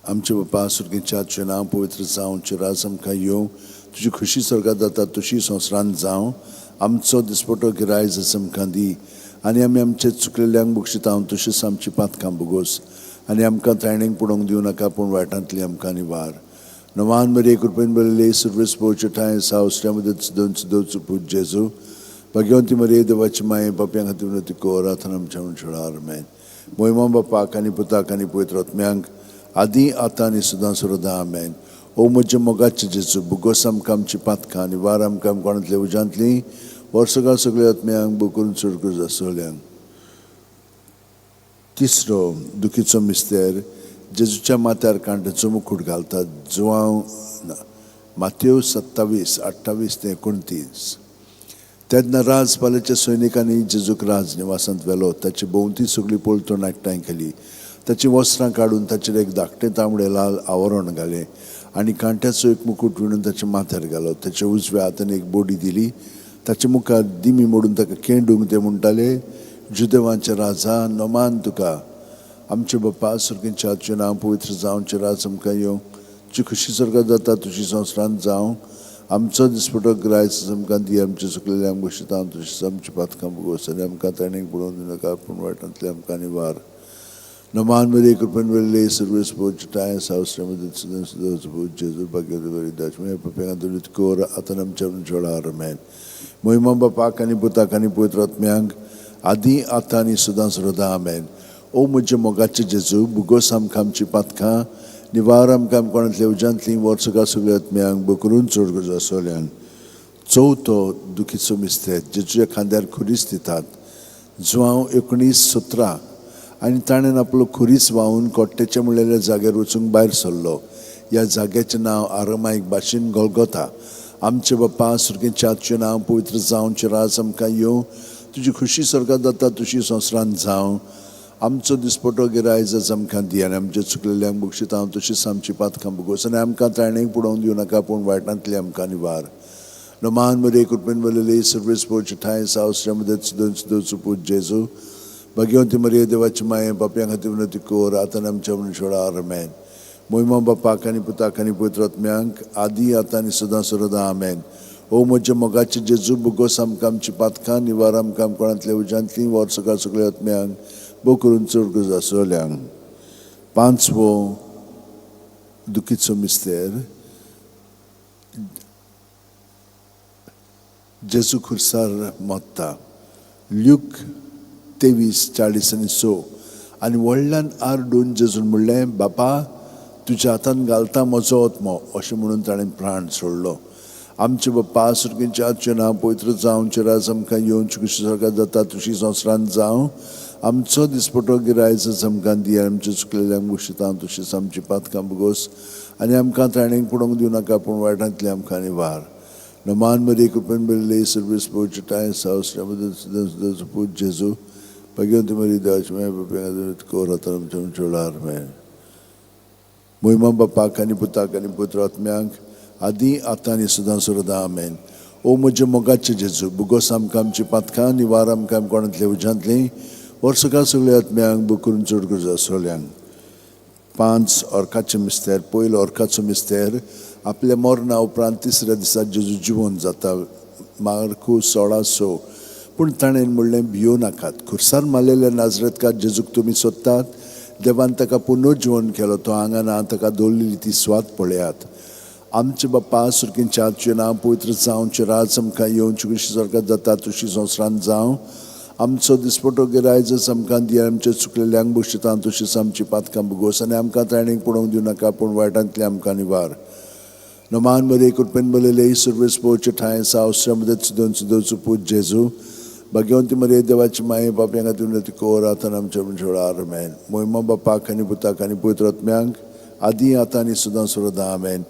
आमचे बापा स्वर्गीच्या तुजें नांव पवित्र जावचें, राज आमकां येवं, तुजी खुशी स्वर्गात जाता तशी संवसारांत जावं. आमचो दिसपटो गिरायज आमकां दी आनी आमी आमचे चुकलेल्यांक बक्षिता तशीच आमची पातकां भोगोस आनी आमकां त्रायणीक पडोवंक दिवं नाका, पूण वायटांतली आमकां निवार. नवान मरिये कृपेन भरिल्ले सुर्वेस पोवचे ठांय सावसऱ्या मदें सुदोवन सुदोवचो पूत जेजू भाग्यवंती मरिये देवाची माये पाप्यां खातीर विनवती कर आतां आमच्या मृत्युवेळार. आमेन. मोहिमा बापाक आनी पुताक आनी पवित्र आत्म्यांक आदी आतां आनी सदां सर्वदा. आमेन. ओ म्हज्या मोगाचे जेजू, भुगोस आमकां आमची पातकां, निवार आमकां कोणांतल्या उज्यांतलीं, वर्सका सगळ्या आत्म्यांक बो करून चड गरज आसतल्यांक. तिसरो दुखीचो मिस्तेर जेजूच्या माथ्यार कांट्याचो मुकूट घालतात. जुआंव मातेव 27:28 ते 29. तेन्ना राजपालाच्या सैनिकांनी जेजूक राज निवासांत व्हेलो. ताची भोंवती सगळी पलतण एकठांय केली. ताचीं वस्त्रां काडून ताचेर एक धाकटें तांबडें लाल आवरण घालें आनी कांट्याचो एक मुकूट विणून ताच्या माथ्यार घालो. ताच्या उजव्या हातान एक बोडी दिली. ताच्या मुखार दिमी मोडून ताका केंडूंक ते म्हणटाले, जुदेवांचे राजा नमान तुका. आमचे बापा स्वर्गीच्या तुजें नांव पवित्र जावचें, राज आमकां येवं, तुजी खुशी स्वर्गात जाता तुजी संवसारांत जावं. आमचो दिसपटो गिरायज आमकां दी, आमचे चुकलेल्यांक बक्षिता तशीच आमची पातकां भोगोस आनी आमकां ताणीक पडोवन दिवं नाका, पूण वायटांतली आमकां निवार. नमान मरिये कृपेन भरिल्ले सर्वेस पोवचे ठांय सावसऱ्या मदें सुदोवन सुदोवचो पूत जेजू भाग्यवंती मरिये देवाची माये पाप्यां खातीर विनवती कर आतां आमच्या मृत्युवेळार. आमेन. मोहिमा बापाक आनी पुताक आनी पवित्र आत्म्यांक आदी आतां आनी सदां सर्वदा. आमेन. ओ म्हज्या मोगाचे जेजू, भुगोस आमकां आमची पातकां, निवार आमकां कोणांतल्या उज्यांतलीं, वर्सका सगळ्या आत्म्यांक बो करून चड गरज आसतल्यांक. चवथो दुखीचो मिस्तेर जेजूच्या खांद्यार खुरीस दितात. जुआंव 19:17. आनी ताणें आपलो खुरीस व्हांवून कोट्टेच्या म्हणलेल्या जाग्यार वचूंक भायर सरलो. ह्या जाग्याचें नांव आरमाईक भाशेन गोलगोता. आमचे बापा स्वर्गीच्या तुजें नांव पवित्र जावचें, राज आमकां येवं, तुजी खुशी स्वर्गात जाता तशी संवसारांत जावं. आमचो दिसपटो गिरायज आमकां दी आनी आमचे चुकलेल्यांक बक्षिता तशीच आमची पातकां भोगोस आनी आमकां त्रायणीक पडोवंक दिवं नाका, पूण वायटांतली आमकां निवार. नमान मरिये कृपेन भरिल्ले सर्वेस पोवचे ठांय सावसऱ्या मदें सुदोवन सुदोवचो पूत जेजू भाग्यवंती मरिये देवाची माये पाप्यां खातीर विनवती कर आतां आमच्या मृत्युवेळार. आमेन. मोहिमा बापाक आनी पुताक आनी पवित्र आत्म्यांक आदी आतां आनी सदां सर्वदा. आमेन. ओ म्हज्या मोगाचे जेजू, भुगोस आमकां आमची पातकां, निवार आमकां कोणांतल्या उज्यांतलीं, वर्सका सगळ्या आत्म्यांक बो करून चड गरज आसतल्यांक. पांचवो दुखीचो मिस्तेर, जेजू खुर्सार मरता. ल्यूक 23:40-6. आनी व्हडल्यान आरडून जेजून म्हणलें, बापा तुज्या हातान घालता म्हजो आत्मो, अशें म्हणून ताणें प्राण सोडलो. आमचे बाप्पा सुर्गींच्या तुजें नांव पवित्र जावं, तुजें राज आमकां येवं, तुजी स्वर्गात जाता तशी संवसारांत जावं. आमचो दिसपटो गिरायच आमकां दी, आमचे चुकलेल्यांक बक्षिता तशीच आमची पातकां भोगोस, आनी आमकां ताणें पडोवंक दिवं नाका, पूण वायटांतली आमकां निवार. नमान मरी कृपेन भरिल्ली सर्वीस पोवचे टाय सावस पूत जेजू भगवंती मरी देवाची माया कोर आमच्या वेळार मेळ. मोहिमा बापाक आनी पुताक आनी पुत्र आत्म्यांक, आदी आतां आनी सदां सर्वदा आमेन. ओ म्हज्या मोगाचे जेजू, बुगोस आमकां आमची पातकां, निवार आमकां कोणांतले उज्यांतली, वर्सकां सगळ्या आत्म्यांक बुक करून चड गरज सगळ्यांक. 5 अर्काचे मिस्तेर. पयलो अर्काचो मिस्तेर, आपल्या मरणा उपरांत तिसऱ्या दिसा जेजू जिवन जाता. मार्कू 16:6. पूण ताणें म्हणलें, भियो नाकात, खुर्सार मारलेल्या नाजरेतकार जेजूक तुमी सोदतात, देवान ताका पुनर्जिवन केलो, तो हांगा ना, ताका दवरलेली ती सुवात पळयात. आमचे बाप्पा सुर्गींच्या तुजें नांव पवित्र जावं, तुजें राज आमकां येवं, तुजी स्वर्गात जाता तशी संवसारांत जावं. आमचो दिसपटो गिरायच आमकां दी, आमचे चुकलेल्यांक बक्षिता तशीच आमची पातकां भोगोस, आनी आमकां ताणें पडोवंक दिवं नाका, पूण वायटांतली आमकां निवार. नमान मरे कृपेन बरयले सर्वेस पोवचे ठांय सावश्रम सुदोन पूत जेजू भाग्यवंती मरे देवाची माये पापयांक खातीर विनंती कर, आतां आमच्या वेळार आमेन. मोहिमा बापाक आनी पुताक आनी पवित्र आत्म्यांक, आदी आतां आनी सदां सर्वदा आमेन.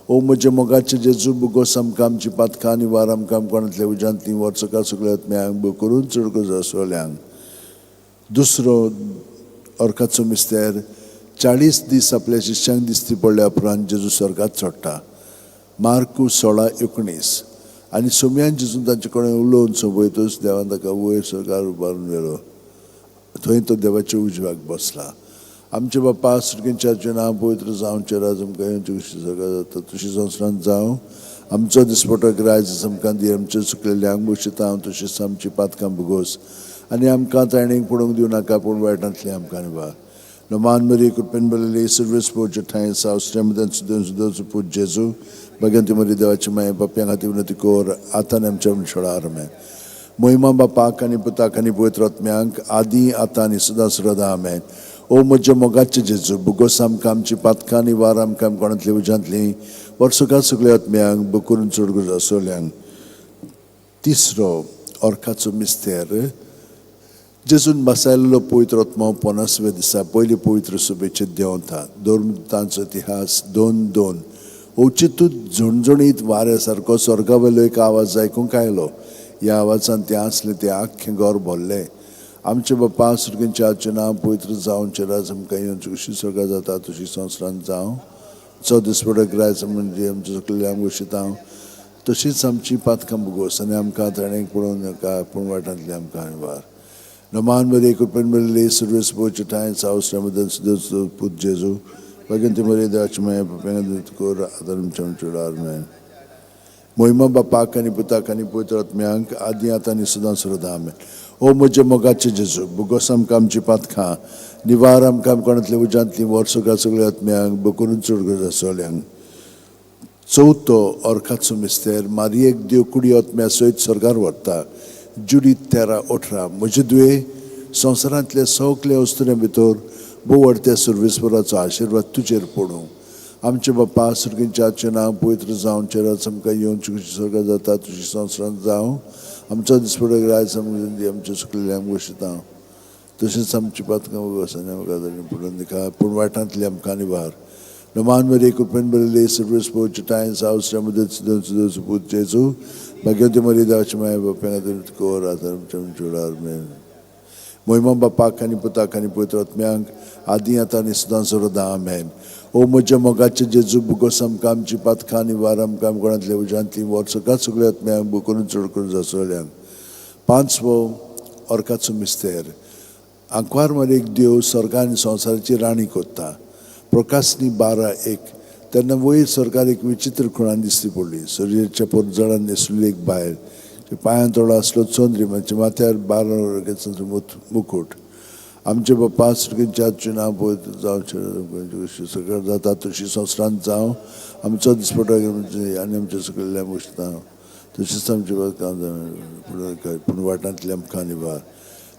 ओ म्हज्या मोगाचे जेजू, बुगोस आमकां आमची पातकां, निवार आमकां कोणांतल्या उज्यांतली, वर्सकां सगळ्या आत्म्यांक बुक करून चड गरज सगळ्यांक. दुसरो अर्काचो मिस्तेर, 40 दीस आपल्या शिष्यांक दिसती पडल्या उपरांत जेजू स्वर्गात चडटा. मार्कू 16:19. आनी सोम्यान जेजून तांचे कडेन उलोवन सोंपयतूच देवान ताका वयर स्वर्गार उबारून व्हेलो, थंय तो देवाच्या उजव्याक बसला. आमचे बाप्पा सुर्गींच्या तुजें नांव पवित्र जावं, तुजें राज आमकां येवं, तुजी स्वर्गात जाता तशी संवसारांत जावं. आमचो दिसपटो गिरायच आमकां दी, आमचे चुकलेल्यांक बक्षिता तशीच आमची पातकां भोगोस, आनी आमकां ताणें पडोवंक दिवं नाका, पूण वायटांतली आमकां निवार. नमान मरी कृपेन बरयले सर्वेस पोवचे ठांय सावश्रम सुदोन पूत जेजू भगवंती मरी देवाची माये पापयां खातीर विनंती कर, आतां आमच्या वेळार आमेन. मोहिमा बापाक आनी पुताक आनी पवित्र आत्म्यांक, आदी आतां आनी सदां सर्वदा आमेन. ओ म्हज्या मोगाचे जेजू, बुगोस आमकां आमची पातकां, निवार आमकां कोणांतली उज्यांतली, वर्सकां सगळ्या आत्म्यांक बुक करून चड गरज सगळ्यांक. तिसरो अर्काचो मिस्तेर, जेजून बसायलेलो पवित्र आत्मो 50व्या दिसा पयली पवित्र सभेचेर देंवता. धर्मदूतांचो इतिहास 2:2. अवचितूच झणझणीत वाऱ्या सारको स्वर्गा वयलो एक आवाज आयकूंक आयलो. ह्या आवाजान तें आसलें तें आख्खें घर भरलें. आमचे बाप्पा सुर्गींच्या तुजें नांव पवित्र जावं, तुजें राज आमकां येवं, तुजी स्वर्गात जाता तशी संवसारांत जावं. चो दिसपटो गिरायच म्हणजे आमच्या चुकलेल्यांक बक्षिता तशीच आमची पातकां भोगोस, आनी आमकां ताणें पळोवंक नाका, पूण वायटांतली आमकां निवार. नमान मरे कृपेन बरयले सर्वेस पोवचे ठांय सावश्रम पूत जेजू भगवंती मरे देवाची माया पापयांक विनंती कर, आतां आमच्या वेळार आमेन. मोहिमा बापाक आनी पुताक आनी पवित्र आत्म्यांक, आदी आतां आनी सदां सर्वदा आमेन. ओ म्हज्या मोगाचे जेजू, बुगोस आमकां आमची पातकां, निवार आमकां कोणांतल्या उज्यांतली, वर्सकां सगळ्या आत्म्यांक बुक करून चड गरज सगळ्यांक. चवथो अर्काचो मिस्तेर, मारियेक देव कुडी आत्म्या सयत स्वर्गार व्हरता. जुडीत 13:18. म्हजे दुये, संवसारांतल्या सगल्या वस्तुऱ्यां भितर भोव त्या सर्वेस्पराचो आशिर्वाद तुजेर पडूं. आमचे बाप्पा सुर्गींच्या तुजें नांव पवित्र जावं, तुजें राज आमकां येवं, तुजी स्वर्गात जाता तशी संवसारांत जावं. आमचो दिसपटो गिरायच आमकां दी, आमचे चुकलेल्यांक बक्षिता तशेंच आमची पातकां भोगोस, आनी आमकां पडून दिका, पूण वायटांतली आमकां निवार. नमान मरे कृपेन बरयले सर्वेस पोवचे ठांय सावश्रम पूत जेजू भाग्यवंती मरी देवाची माया बाप्पा खातीर कर, आतां आमच्या वेळार आमेन. मोहिमा बापाक आनी पुताक आनी पवित्र आत्म्यांक, आदी आतां आनी सदां सर्वदा आमेन. ओ म्हज्या मोगाचे जेजू, बुगोस आमकां आमची पातकां, निवार आमकां कोणांतल्या उज्यांतली, वर्सकां सगळ्या आत्म्यांक बुक करून चड करून सगळ्यांक. पांचवो अर्काचो मिस्तेर, आंकवार मारीक देव स्वर्गा आनी संवसाराची राणी कोत्ता. प्रकाशनी 12:1. तेन्ना वयर सरकार एक विचित्र खुणान दिसती पडली. सुर्याच्या पोरजळान न्हेसलेली एक बायल, पांयां तोडो आसलो चंद्री, म्हणजे माथ्यार 12 मुकुट. आमचे बापा सुर्गीच्या तुजें पवित्र जावचें सगळें जाता तशी संवसारांत जावं. आमचो दिसपटो आनी आमच्या सकयल्ल्या मुश्ता तशीच आमचे पूण वाटांतले आमकां निवार.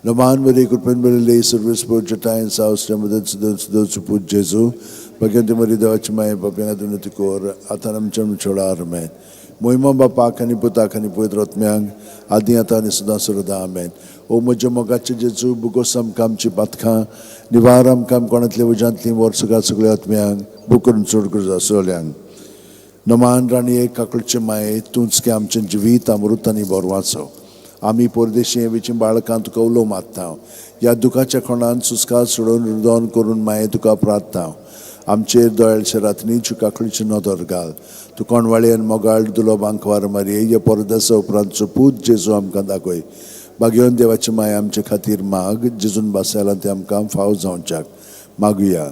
नमान मरे कृपेन बरयले सर्वेस जटायन सावस मदत सुदन सुपूत जेजू भगवंती मरी देवाची माये बाप्यांक विनंती कर आतां आमच्या छोडा आमेन. मोहिमा बापाक आनी पुताक आनी पवित्र आत्म्यांक आदी आतां आनी सदां सर्वदा आमेन. ओ म्हज्या मोगाचे जेजू बुगोस आमकां आमची पातकां निवार आमकां कोणांतल्या उज्यांतलीं वर्सुका सगळ्या आत्म्यांक बुकरून चड करून सगळ्यांक. नमान राणये काकुळचे माये तूंच की आमचें जिवीत अमृत आनी बरवाचो. आमी परदेशी वेची बाळकां तुका उलो मारता. ह्या दुखाच्या खणान सुस्कार सोडून रुदोन करून माये तुका प्रार्थता. आमचेर दोळ्याच्या रातनी काकळीची नदर घाल. तूं कोणवाळी आनी मोगाळ दुलो बांकवार मारये ह्या परदेसा उपरांतचो पूत जेजू आमकां दाखय. बागेवन देवाची माया आमचे खातीर माग जेजून बासायला तें आमकां फाव जावच्याक मागुया.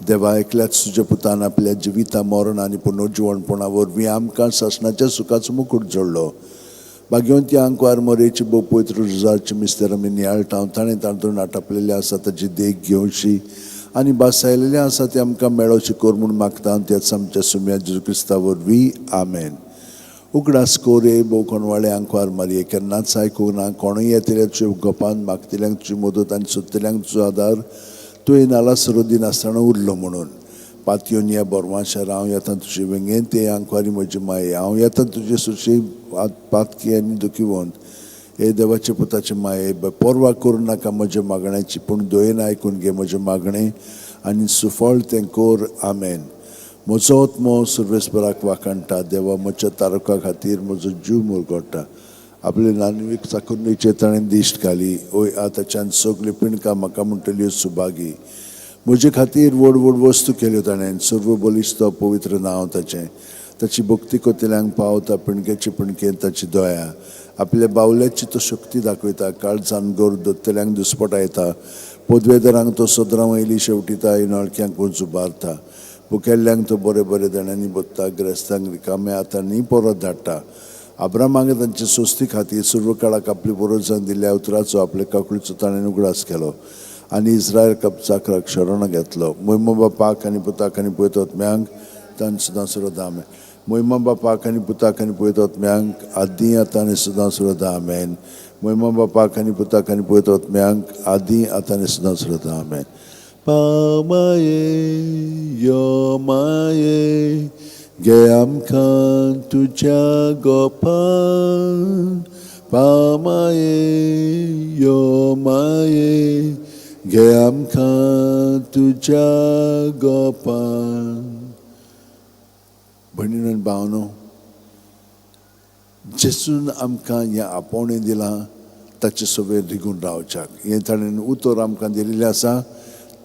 देवा एकल्याच तुज्या पुतान आपल्या जिविता मरण आनी पुनर्जिवणपणा वरवीं आमकां सासणाच्या सुखाचो मुकूट जोडलो. बागेवंती आंकवार मोरेची भोव पवित्र रुजाची मिस्तर आमी नियाळटा. ताणें तातूंत आटापलेलें आसा ताची देख घेवची आनी बासायलेलें आसा तें आमकां मेळोवचें कर म्हूण मागता त्याच आमच्या सुम्या जेजू क्रिस्ता वरवीं आमेन. उगडास कोरे भोव कोणवाळे आंकवार मारये केन्नाच आयकूंक ना कोणूय येतले तुजे गोपान मागतल्यांक तुजी मदत आनी सोदतल्यांक तुजो आदार तुवें नालासरो दिनासतना उरलो म्हणून. पातयोन ह्या बोरवांशार हांव येता तुजे वेंगेंत ते आंकवारी म्हजी माये हांव येता तुजे सुशी पातकी आनी दुखीवंत. हे देवाचे पुताचे माये पर्वा करूं नाका म्हज्या मागण्याची पूण दयेन आयकून घे म्हजें मागणें आनी सुफळ तें कर आमेन. म्हजो आत्मो सर्वेस्पराक वाखाणटा. देवा म्हज्या तारका खातीर म्हजो जीव मुरगोडटा. आपले नानवीक चाकुरणीचेर ताणें दिश्ट घाली. ओय आतांच्यान सगल्यो पिणकां म्हाका म्हणटल्यो सुभागी. म्हजे खातीर व्हड व्हड वस्तू केल्यो ताणें. सर्व बलिश्त पवित्र नांव ताचें. ताची भक्ती कोतल्यांक पावता पिणकेचे पिणकेन ताची दया. आपल्या बावल्याची तो शक्ती दाखयता. काळजान गोर दोत्तल्यांक दुस्पटायता. पदवेदारांक तो सदरां वयली शेवटिता. नळक्यांक उंच उबारता. भुकेल्ल्यांक तो बरे बरे देण्यांनी बदता. ग्रेस्तांक रिकाम्या हातांनी परत धाडटा. आब्रामाक तांचे सोस्ती खातीर सर्व काळाक आपली पुर्वजान दिल्ल्या उतराचो आपल्या काकुळीचो ताणें उगडास केलो आनी इस्रायल चाकराक शरण घेतलो. मोहिमा बापाक आनी पुताक आनी पवित्र आत्म्यांक तांणी सदां सर्वदा आमेन. मोहिमा बापाक आनी पुताक आनी पवित्र आत्म्यांक आदी आतां आनी सदां सर्वदा आमेन. मोहिमा बापाक आनी पुताक आनी पवित्र आत्म्यांक आदी आतां आनी सदां सर्वदा आमेन. पामाये यो माये घे आमकां तुज्या गोपान. पामाये यो माये घे आमकां तुज्या गोपान. भयणीन आनी भावनो, जेजून आमकां हें आपोवणें दिलां ताचे सवेर रिगून रावच्याक. हें ताणें उतर आमकां दिल्लें आसा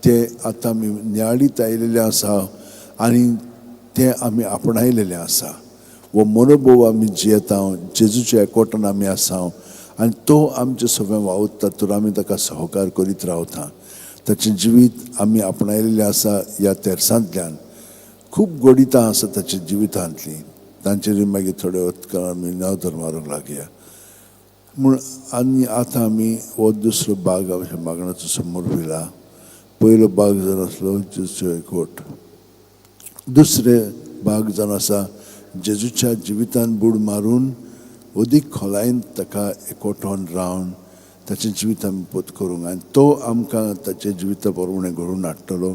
तें आतां आमी नियाळीत आयिल्लें आसा आनी तें आमी आपणायलेलें आसा. हो मनोभोव आमी जियेता. जेजूच्या एकवटान आमी आसा आनी तो आमचे सगळें वावुरता तर आमी ताका सहकार करीत रावता. ताचें जिवीत आमी आपणायलेलें आसा. ह्या तेरसांतल्यान खूब गोडितां आसा ताच्या जिवितांतलीं. तांचेर मागीर थोडे वतकाळ आमी नदर मारूंक लागया म्हूण. आनी आतां आमी हो दुसरो भाग आमच्या मागण्याचो समोर व्हेला. पयलो भाग जावन आसलो जेजूचो एकवट. दुसरे भाग जावन आसा जेजूच्या जिवितान बूड मारून अदीक खोलायेन ताका एकवटोन रावन ताचें जिवीत आमी पोत करूंक आनी तो आमकां ताच्या जिविता प्रमाणें घडोवन हाडटलो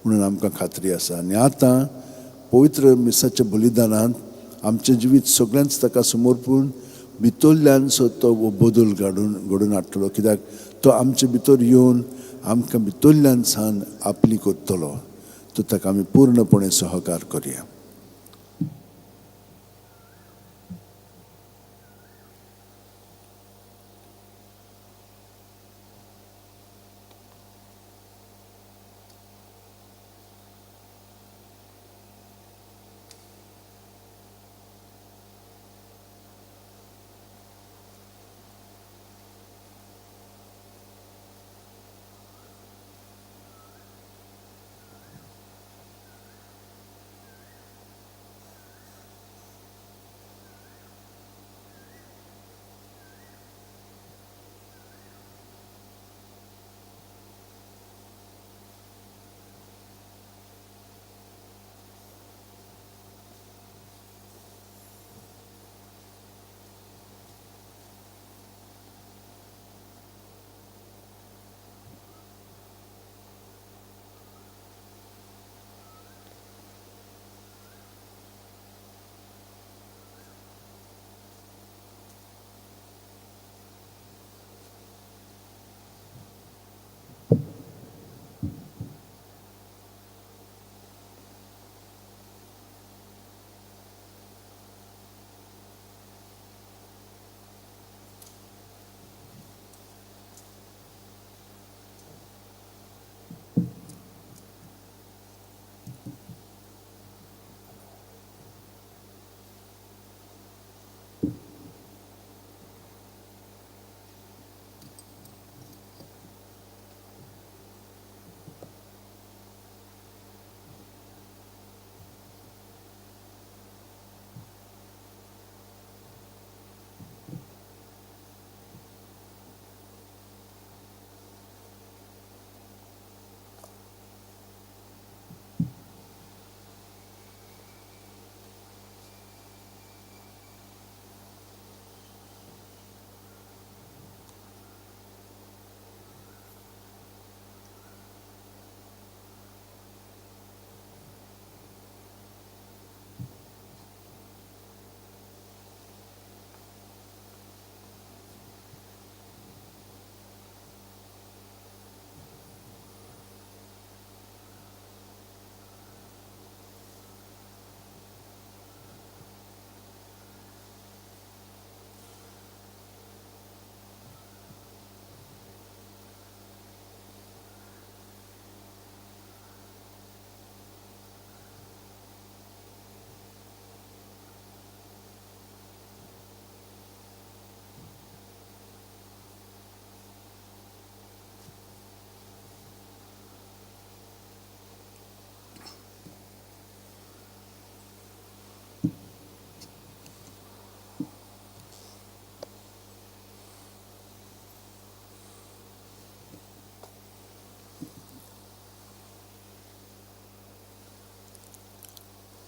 म्हणून आमकां खात्री आसा. आनी आतां पवित्र मिसाच्या बलिदानांत आमचें जिवीत सगळ्यांच ताका समर्पून भितरल्यान सो तो बदल घडोवन हाडटलो. कित्याक तो आमचे भितर येवन आमकां भितरल्यान सान आपली करतलो. तो ताका आमी पूर्णपणे सहकार करया.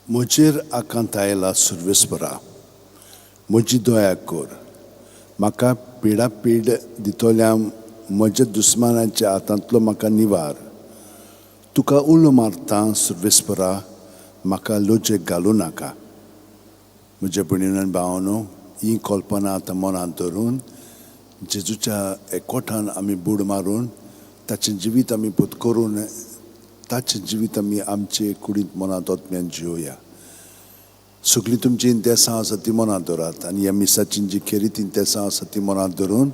म्हजेर आकांत आयला सर्वेस्परा, म्हजी दया कर. म्हाका पिडापीड दितल्या म्हज्या दुस्मानाच्या हातांतलो म्हाका निवार. तुका उलो मारता सर्वेस्परा, म्हाका लजेक घालूं नाका. म्हज्या भयणीन भावानो, ही कल्पना आतां मनांत धरून जेजूच्या एकवटान आमी बूड मारून ताचें जिवीत आमी पत्करून ताचें जिवीत आमी आमचे कुडींत मनांत आत्म्यान जियोया. सगळीं तुमची इंतेसां आसा ती मनांत दवरात आनी ह्या मिसाची जी खेरीत इंतेसां आसा ती मनांत धरून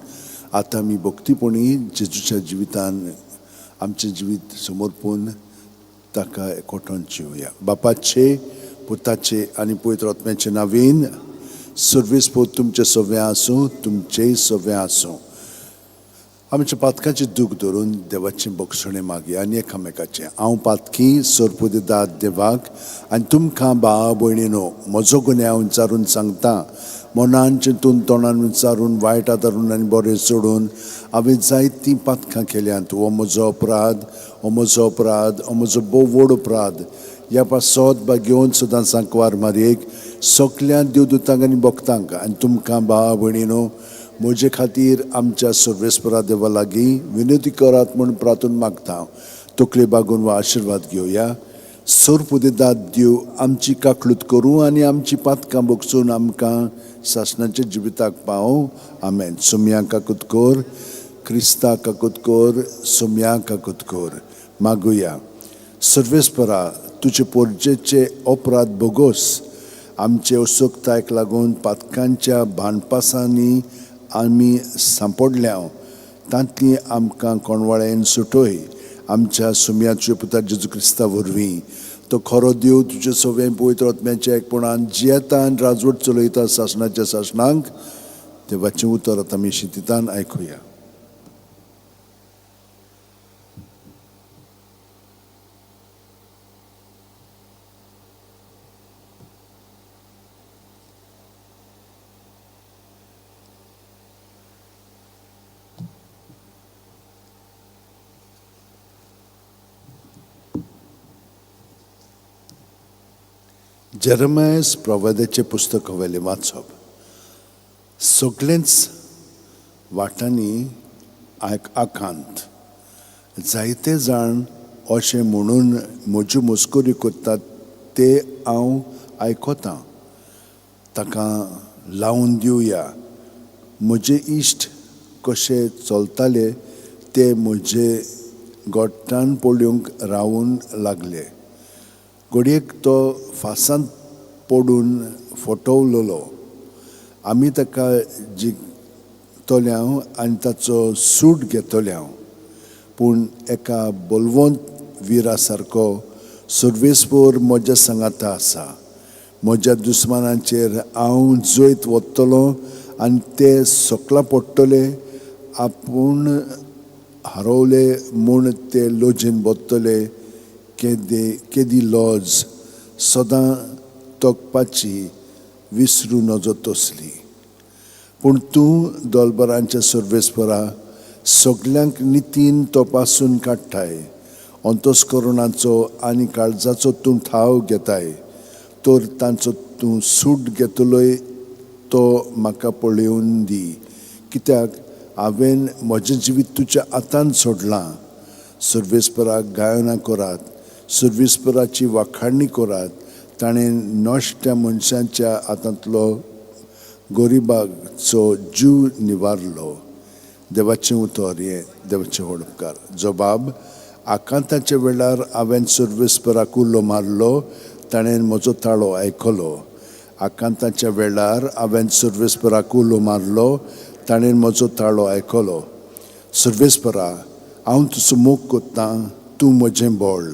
आतां आमी भक्तीपणी जेजूच्या जिवितान आमचें जिवीत समर्पून ताका एकवटान जिवया. बापाचे, पुताचे आनी पवित्र आत्म्याचे नांवान सर्वेस्पर तुमचें सगळें आसूं, तुमचेंय सगळें आसूं. आमच्या पातकाचें दूख धरून देवाचें बक्षणें मागया आनी एकामेकाचें. हांव पातकी सोरपुदेदाद देवाक आनी तुमकां भाव भयणीनो म्हजो गुन्यांव विचारून सांगता. मनान चिंतून तोंडान विचारून वायट आदारून आनी बरें सोडून हांवें जायतीं पातकां केल्यांत. हो म्हजो अपराध, हो म्हजो अपराध, हो म्हजो भोव व्हड अपराध. ह्या पासत भाग्योवन सदां सांकवार मारयेक सगल्या देवदूतांक आनी भक्तांक आनी तुमकां भाव भयणीनो म्हजे खातीर आमच्या सर्वेस्परा देवा लागीं विनंती करात म्हूण प्रार्थून मागता. तकले बागून वा आशिर्वाद घेवया. सोरपुदेदाद देव आमची काकळूत करूं आनी आमची पातकां बगसून आमकां सासणाच्या जिविताक पावोवं. आमेन. सुमया काकूत कर, क्रिस्ता काकूत कर, सुमया काकूत कर. मागुया. सर्वेस्परा, तुजे पोरजेचे अपराध बोगोस. आमचे असोकतायक लागून पातकांच्या भानपासांनी आमी सांपडल्या, तांतली आमकां कोणवाळ्यान सुटय. आमच्या सुमयाच्या पुता जेजू क्रिस्ता वरवीं. तो खरो देव तुजे सगळें पवित्र आत्म्याच्या एकपणान जियेता आनी राजवट चलयता सासणाच्या सासणांक. देवाचें उतर आतां आमी शितितान आयकुया. जेरेमायस प्रवादाचें पुस्तक वयलें वाचप. सगळेंच वाटांनी आकांत. जायते जाण अशें म्हणून म्हज्यो मस्कऱ्यो करतात ते हांव आयकतां. ताका लावन दिवया. म्हजे इश्ट कशे चलताले ते म्हजे गोट्टान पळोवंक रावून लागले. घडयेक तो फासांत पडून फटवलेलो. आमी ताका जिखतले आनी ताचो सूट घेतले. पूण एका बलवंत विरा सारको सर्वेस्पर म्हज्या सांगाता आसा. म्हज्या दुस्मानाचेर हांव जैत वतलो आनी ते सकला पडटले. आपूण हरवले म्हूण ते लजेन बतले. केदे केदी लॉज सदां तोखपाची विसरूं नजो तसली. पूण तूं दोलबरांच्या सर्वेस्परा सगल्यांक नितीन तपासून काडटाय. अंतस्करणाचो आनी काळजाचो तूं ठाव घेताय. तर तांचो तूं सूट घेतलोय तो म्हाका पळोवन दी. कित्याक हांवें म्हजें जिवीत तुज्या हातान सोडलां. सर्वेस्पराक गायनां करात, सर्वेस्पराची वाखाणणी करात. ताणें नश्ट्या मनशांच्या हातांतलो गरिबाचो जीव निवारलो. देवाचें उतर हें देवाचें व्हड उपकार. जबाब. आकांताच्या वेळार हांवें सर्वेस्पराक उलो मारलो, ताणें म्हजो ताळो आयकलो. आकांताच्या वेळार हांवें सर्वेस्पराक उलो मारलो, ताणें म्हजो ताळो आयकलो. सर्वेस्परा, हांव तुजो मोग कोत्तां, तूं म्हजें बळ.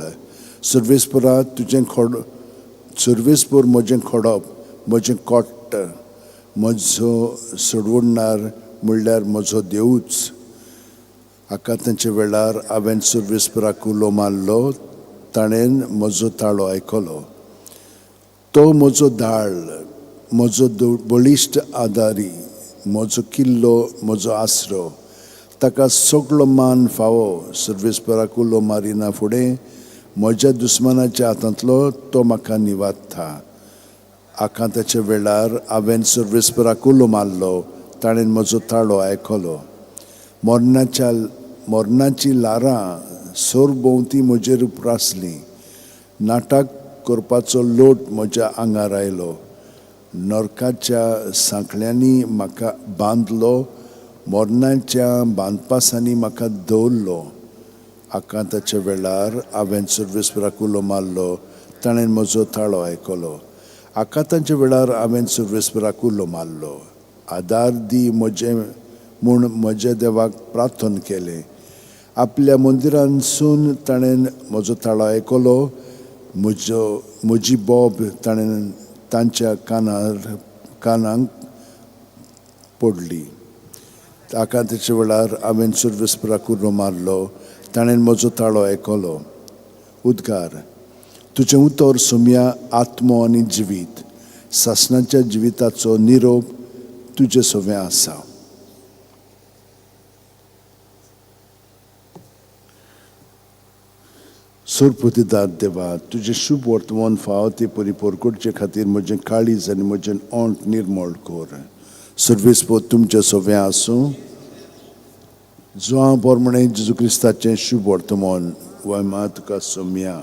सर्वेस्परा तुजें खोड सर्वेस्पर म्हजें खोडप, म्हजें कोट्ट, म्हजो सोडवणदार म्हणल्यार म्हजो देवूच. आकांताच्या वेळार हांवें सर्वेस्पराक उलो मारलो, ताणें म्हजो ताळो आयकलो. तो म्हजो दाळ, म्हजो बळिश्ट आदारी, म्हजो किल्लो, म्हजो आसरो. ताका सगळो मान फावो. सर्वेस्पराक उलो मारिना फुडें म्हज्या दुस्मानाच्या हातांतलो तो म्हाका निवादता. आकांताच्या वेळार हांवें सर्वेस्पराक उलो मारलो, ताणें म्हजो ताळो आयकलो. मरणाची ल्हारां सरभोंवती म्हजेर उप्रासलीं. नाटक करपाचो लोट म्हज्या आंगार आयलो. नरकाच्या सांकळ्यांनी म्हाका बांदलो, मरणाच्या बांदपासांनी म्हाका दवरलो. आकांताच्या वेळार हांवें सर्वेस्पराक उलो मारलो, ताणें म्हजो ताळो आयकलो. आकांताच्या वेळार हांवें सर्वेस्पराक उलो मारलो, आदार दी म्हजें म्हूण म्हज्या देवाक प्रार्थना केलें. आपल्या मंदिरांतसून ताणें म्हजो ताळो आयकलो. म्हजी बोब ताणें तांच्या कानांक पडली. आकांताच्या वेळार हांवें सर्वेस्पराक उलो मारलो, ताणें म्हजो ताळो आयकलो. उद्गार. तुजें उतर सोम्या आत्मो आनी जिवीत, सासणाच्या जिविताचो निरोप तुजे सवें आसा. सरपतिदार देवा, तुजें शुभ वर्तमान फावो ते परी परकोटचे खातीर म्हजें काळीज आनी म्हजें ओंठ निर्मळ कर. सर्वेस्पर तुमचें सवें आसूं. जुआंव पोरमणे जेजू क्रिस्ताचें शुभ वर्तमान वयमा तुका सोम्या.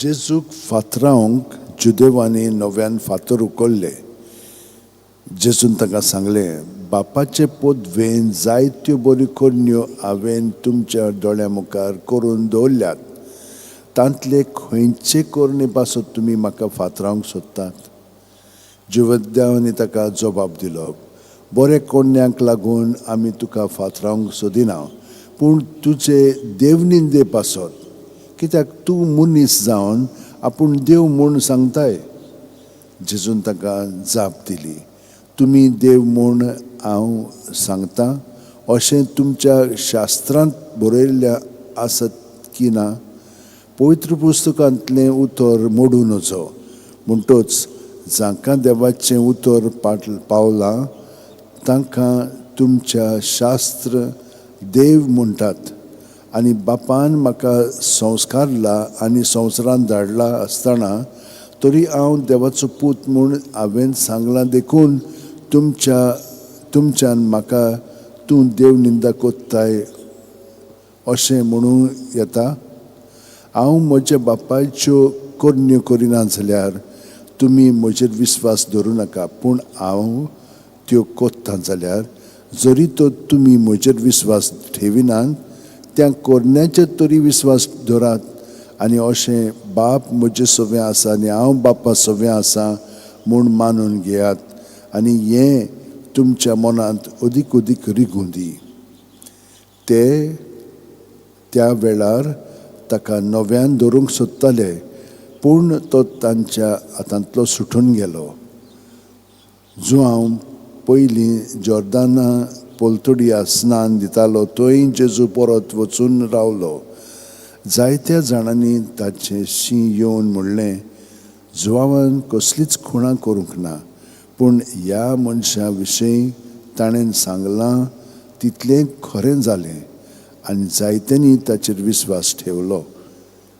जेजूक फातरावंक जुदेवांनी नव्यान फातर उखल्ले. जेजून तांकां सांगलें, बापाचे पदवेन जायत्यो बऱ्यो करण्यो हांवें तुमच्या दोळ्यां मुखार करून दवरल्यात, तांतले खंयचे करणे पासत तुमी म्हाका फातरावंक सोदतात? जुवेद्यांनी ताका जबाब दिलो, बरे करण्यांक लागून आमी तुका फातरावंक सोदिना, पूण तुजे देवनिंदे पासत, कित्याक तूं मनीस जावन आपूण देव म्हूण सांगताय. जेजून ताका जाप दिली, तुमी देव म्हूण हांव सांगता अशें तुमच्या शास्त्रांत बरयल्लें आसत की ना? पवित्र पुस्तकांतलें उतर मोडूं नजो. म्हणटच जांकां देवाचें उतर पावलां तांकां तुमच्या शास्त्र देव म्हणटात. आनी बापान म्हाका संस्कारला आनी संवसारांत धाडला आसतना तरी हांव देवाचो पूत म्हूण हांवें सांगलां, देखून तुमच्यान म्हाका तूं देव निंदा कोत्ताय अशें म्हणूं येता? हांव म्हज्या बापायच्यो करण्यो करिना जाल्यार तुमी म्हजेर विस्वास दवरूं नाका, पूण हांव त्यो कोत्ता जाल्यार जरी तर तुमी म्हजेर विस्वास ठेविनात त्या करण्याचेर तरी विस्वास दवरात. आनी अशें बाप म्हजे सवें आसा आनी हांव बापा सवें आसा म्हूण मानून घेयात, आनी हें तुमच्या मनांत अदीक अदीक रिगूं दी. ते त्या वेळार ताका नव्यान धरूंक सोदताले, पूण तो तांच्या हातांतलो सुटून गेलो. जुआंव पयलीं जॉर्दाना पलतडी स्नान दितालो थंय जेजू परत वचून रावलो. जायत्या जाणांनी ताचें शीं येवन म्हणलें, जुआंवान कसलीच खुणां करूंक ना, पूण ह्या मनशा विशीं ताणें सांगलां तितलें खरें जालें आनी जायत्यांनी ताचेर विस्वास ठेवलो.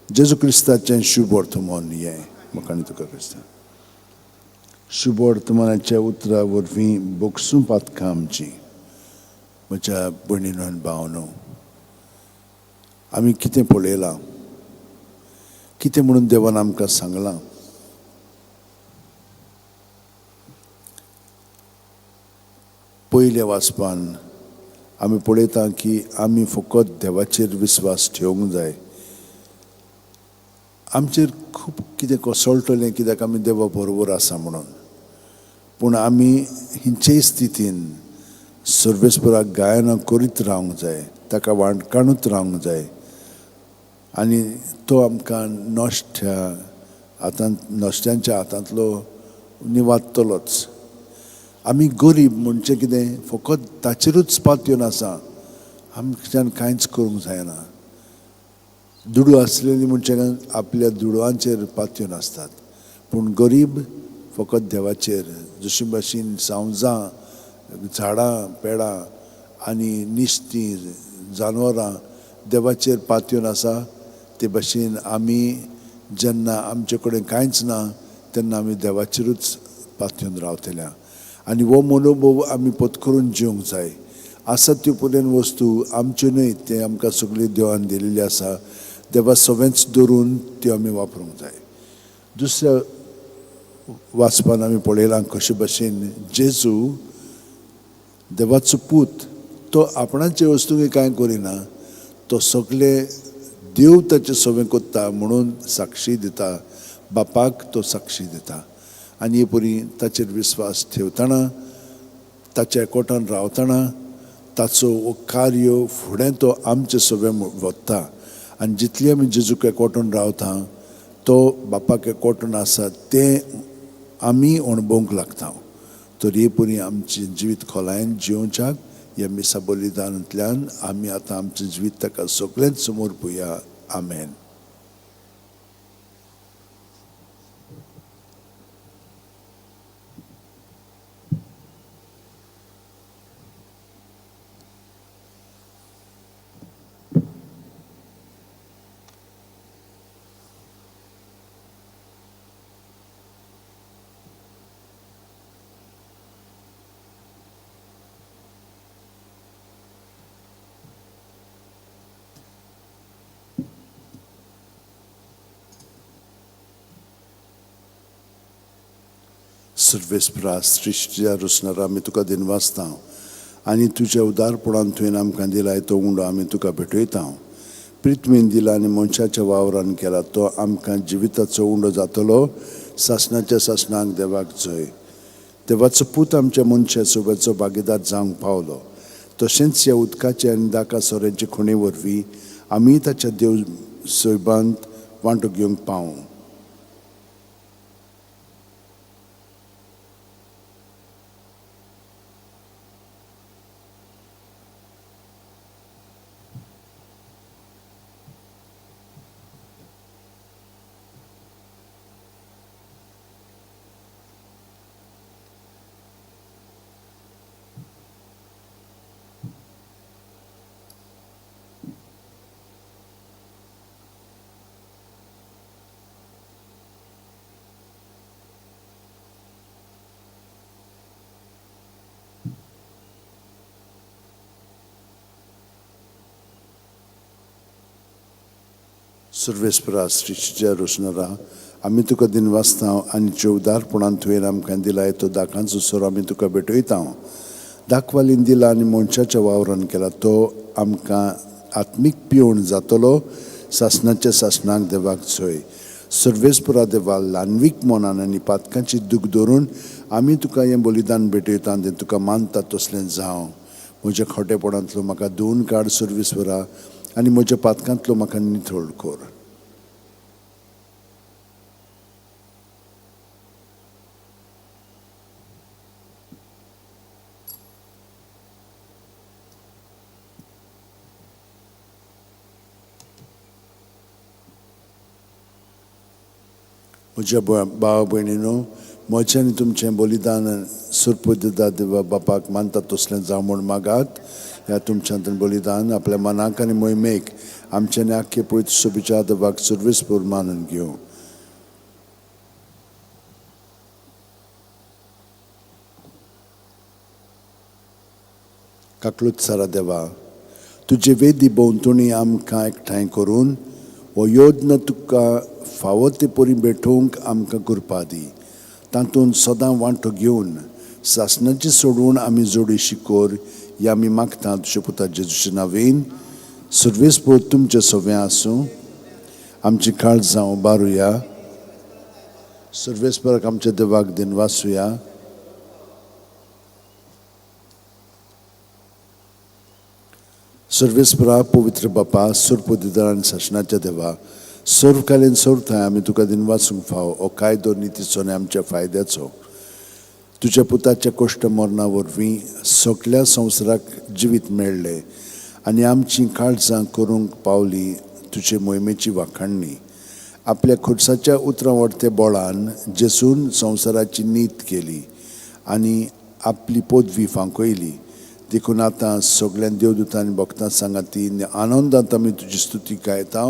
जेजू क्रिस्ताचें शुभ वर्तमान हें. म्हाका आनी तुका क्रिस्ता शुभ वर्तमानाच्या उतरा वरवीं बोगसूं पातकां आमचीं. म्हज्या भयणीनो आनी भावनो, आमी कितें पळयलां, कितें म्हणून देवान आमकां सांगलां? पयल्या वाचपान आमी पळयता की आमी फकत देवाचेर विस्वास ठेवंक जाय. आमचेर खूब कितें कोसळटलें कित्याक आमी देवा बरोबर आसा म्हणून, पूण आमी हिंचेय स्थितीन सर्वेस्पराक गायनां करीत रावंक जाय, ताका वांटकाणूत रावंक जाय, आनी तो आमकां नश्ट्या हातांत नश्ट्यांच्या हातांतलो निवादतलोच. आमी गरीब म्हणचें कितें, फकत ताचेरूच पातयेवन आसा, आमच्यान कांयच करूंक जायना. दुडू आसलेली म्हणचे आपल्या दुडवांचेर पातयेवन आसतात, पूण गरीब फकत देवाचेर. जशी भाशेन सांवजां, झाडां पेडां आनी निस्तीं, जानवरां देवाचेर पातयेवन आसा ते भाशेन आमी जेन्ना आमचे कडेन कांयच ना तेन्ना आमी देवाचेरूच पातयेवन रावतल्या आनी हो मनोभोव आमी पत्करून जिवंक जाय. आसा त्यो पुरेन वस्तू आमच्यो न्हय, ते आमकां सगळी देवान दिलेली आसा. देवा सगळेंच धरून त्यो आमी वापरूंक जाय. दुसऱ्या वाचपान आमी पळयलां कशे भशेन जेजू देवाचो पूत तो आपणाचे वस्तूंक कांय करिना, तो सगळे देव ताचे सवें करता म्हणून साक्षी दिता, बापाक तो साक्षी दिता. आनी हे परी ताचेर विस्वास ठेवतना ताच्या एकवटान रावतना ताचो हो कार्य फुडें तो आमचे सवें वता. आनी जितली आमी जेजूक एकवटून रावता तो बापाक एकवटून आसा तें आमी अणभवंक लागता. तर हे परी आमचें जिवीत खोलायेन जियोवच्याक ह्या मिसा बलिदानांतल्यान आमी आतां आमचें जिवीत ताका सगळेंच समर्पुया. आमेन. सर्वेस्परा सृश्टीच्या रचणारा आमी तुका दिनवासता आनी तुज्या उदारपणान तुवें आमकां दिलाय तो उंडो आमी तुका भेटयता. प्रिथ्वीन दिला आनी मनशाच्या वावरान केला तो आमकां जिविताचो उंडो जातलो. सासणाच्या सासणाक देवाक जय. देवाचो पूत आमच्या मनशा सोबेचो भागीदार जावंक पावलो. तशेंच ह्या उदकाचे आनी दाका सोऱ्याचे खुणे वरवीं आमी ताच्या देव सैबांत वांटो घेवंक पावूं. सर्वेस्परा सृश्टीच्या रचणारा आमी तुका दिनवासता आनी तुज्या उदारपणान तुवें आमकां दिलाय तो दाकांचो सोरो आमी तुका भेटयता. दाखवालीन दिला आनी मनशाच्या वावरान केला तो आमकां आत्मीक पिवण जातलो. सासणाच्या सासणाक देवाक जय. सर्वेस्परा देवा ल्हानवीक मनान आनी पातकांची दूख धरून आमी तुका हें बलिदान भेटयता तें तुका मानता तसलें जावं. म्हज्या खोटेपणांतलो म्हाका धुवून काड सर्वेस्परा आनी म्हज्या पातकांतलो म्हाका नितळ कर. म्हज्या भाव भयणीनो म्हजें आनी तुमचें बलिदान सुरपुदा देवा बापाक मानता तसलें जावं म्हूण मागात. ह्या तुमच्यांतल्यान बलिदान आपल्या मनाक आनी मोहिमेक आमच्यानी आख्खे पवित्र सोबीच्या देवाक सर्वेस्पर मानून घेवं. काकलूत सारा देवा तुजे वेदी भोंवतणी आमकां एकठांय करून हो यत्न तुका फावो ते परी भेटोवंक आमकां कृपा दी. तातूंत सदां वांटो घेवन सासणाची सोडून आमी जोडी शिकोर ह्या आमी मागता तुज्या पुता जेजूच्या नांवेन. सर्वेस्पर तुमचें सवें आसूं. आमची काळजां उबारुया. सर्वेस्पराक आमच्या देवाक दिनवासुया. सर्वेस्परा पवित्र बापा सुरपुदिदार आनी सासणाच्या देवा सर्वकालीन सर्वथाय आमी तुका दिनवासूंक फाव हो कायदो नितीचो आनी आमच्या फायद्याचो. तुज्या पुताच्या कश्ट मरणा वरवीं सगल्या संवसाराक जिवीत मेळ्ळें आनी आमचीं काळजां करूंक पावली तुजे मोहिमेची वाखाणणी. आपल्या खुर्साच्या उतरां वरते बळान जेसून संवसाराची नीत केली आनी आपली पदवी फांकयली. देखून आतां सगळ्यां देवदूतांनी भक्तां सांगाती आनंदांत आमी तुजी स्तुती गायता.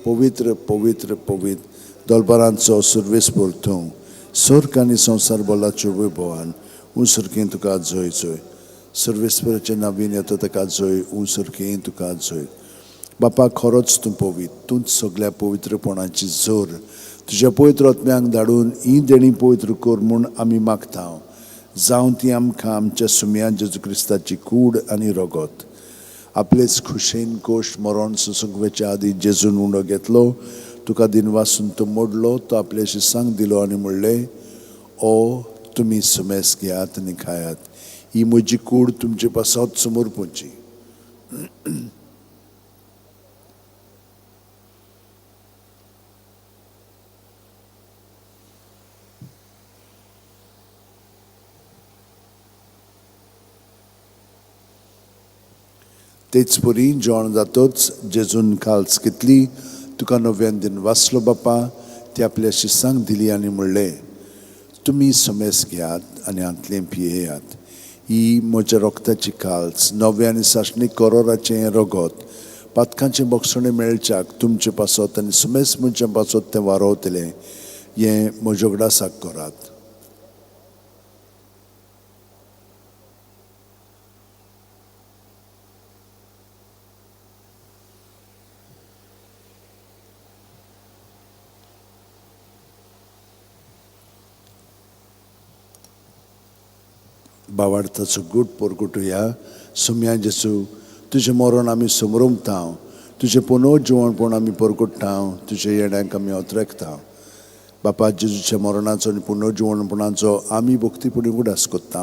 पवित्र पवित्र पवित्र दलबारांचो सुर्वेस्पर तूं, स्वर्ग आनी संवसार बोलाच्यो वैभवान उंसरकें तुका जय जय. सर्वेस्पराचें नवीन येता ताका जय, उंसरकें तुका जय. बापा खरोच तूं पवित्र, तूंच सगळ्या पवित्रपणाची जोर. तुज्या पवित्र आत्म्यांक धाडून ही देणी पवित्र कर म्हूण आमी मागता. जावं ती आमकां आमच्या सुम्या जेजू क्रिस्ताची कूड आनी रगत. आपलेच खुशेन कोश मरण सोसूंक वचच्या आदीं जेजून उंडो घेतलो, तुका दिनवासून तो मोडलो, तो आपल्या शिसांक दिलो आनी म्हणलें, ओ तुमी सुमेस घेयात आनी खायात, ही म्हजी कूड तुमचे पासत समर्पूची. तेच परी जेवण जातच जेजून काल्स घेतली, तुका नव्यान दिन वाचलो बापा, ती आपल्या शिसांक दिली आनी म्हणलें, तुमी समेस घेयात आनी हांतलें पियेयात, ही म्हज्या रक्ताची काल्स, नव्या आनी सासणीक करोराचें रगत, पातकांचें बक्षणें मेळच्याक तुमचे पासत आनी समेस मनशां पासत तें वारोवतलें, हें म्हज्या उगडासाक करात. बावार्थाचो गूट परगटुया. सुम्या जेसू तुजें मरण आमी समरमता, तुजें पुनव जिवणपण आमी परगट्टा, तुजे येण्याक आमी अत्रेकता. बापा जेजूच्या मरणाचो आनी पुनव जिवणपणाचो आमी भक्तीपणी उगडास करता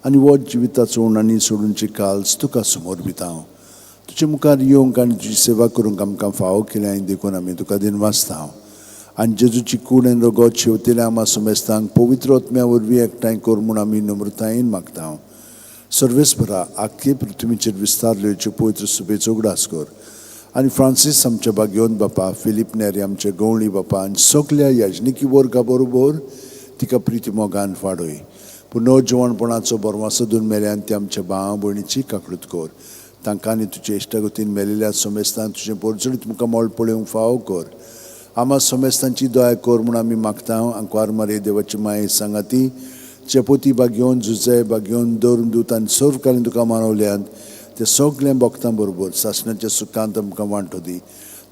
आनी हो जिविताचो आनी सोडूनची काल्स तुका समर्पिता. तुजे मुखार येवंक आनी तुजी सेवा करूंक आमकां फावो केल्या देखून आमी तुका दिनवासता. आनी जेजूची कूड आनी रगत शेवतेल्या आमा समेस्तांक पवित्र आत्म्या वरवीं एकठांय कर म्हूण आमी नम्रतायेन मागता. सर्वेस्परा आख्खे पृथ्वीचेर विस्तारलेचे पवित्र सुबेचो उगडास कर आनी फ्रांसीस आमच्या बागेवन बापा, फिलीप नेरी आमचे गवळी बापा आनी सगल्या याजनिकी वर्गा बरोबर तिका प्रिती मोगान वाडय. पुनव जिवणपणाचो बरवासो दोन मेल्यान ती आमच्या भाव भयणीची काकळूत कर. तांकां आनी तुजे इश्टागतीन मेलेल्या समेस्तांक तुजें पोरजणीत मुखार मोल पळोवंक फावो कर. आमा समेस्तांची दया कर म्हूण आमी मागता. आंकवार मारे देवाची माये सांगाती चेपोती बागेवन जुजे बागेवन दवरून दूत आनी सर्व कालीन तुका मानवल्यान ते सगळ्या भक्तां बरोबर सासणाच्या सुखांत आमकां वांटो दी.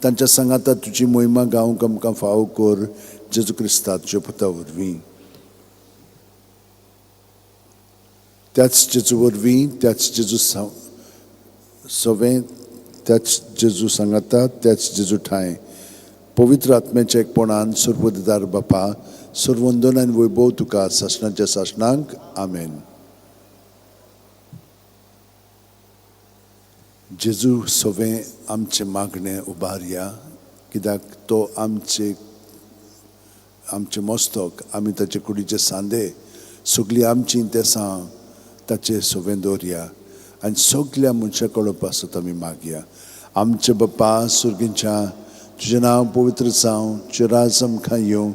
तांच्या सांगाता तुजी मोहिमा गावंक आमकां फावो कर, जेजू क्रिस्ता तुज्या पुता वरवीं. त्याच जेजू वरवीं, त्याच जेजू सवें, त्याच जेजू सांगाता, त्याच जेजू ठांय पवित्र आत्म्याच्या एकपणान सर्वदार बापा सर्वंदन आनी वैभव तुका सासणाच्या सासणांक. आमेन. जेजू सवें आमचें मागणें उबारया, कित्याक तो आमचे आमचें मस्तक, आमी ताचे कुडीचे सांदे, सगळीं आमचीं तेसां ताचे सवें दवरया आनी सगल्या मनशां कडो पासत आमी मागया. आमचे बापा सुर्गींच्या, तुजें नांव पवित्र जावं, तुजें राज आमकां येवं,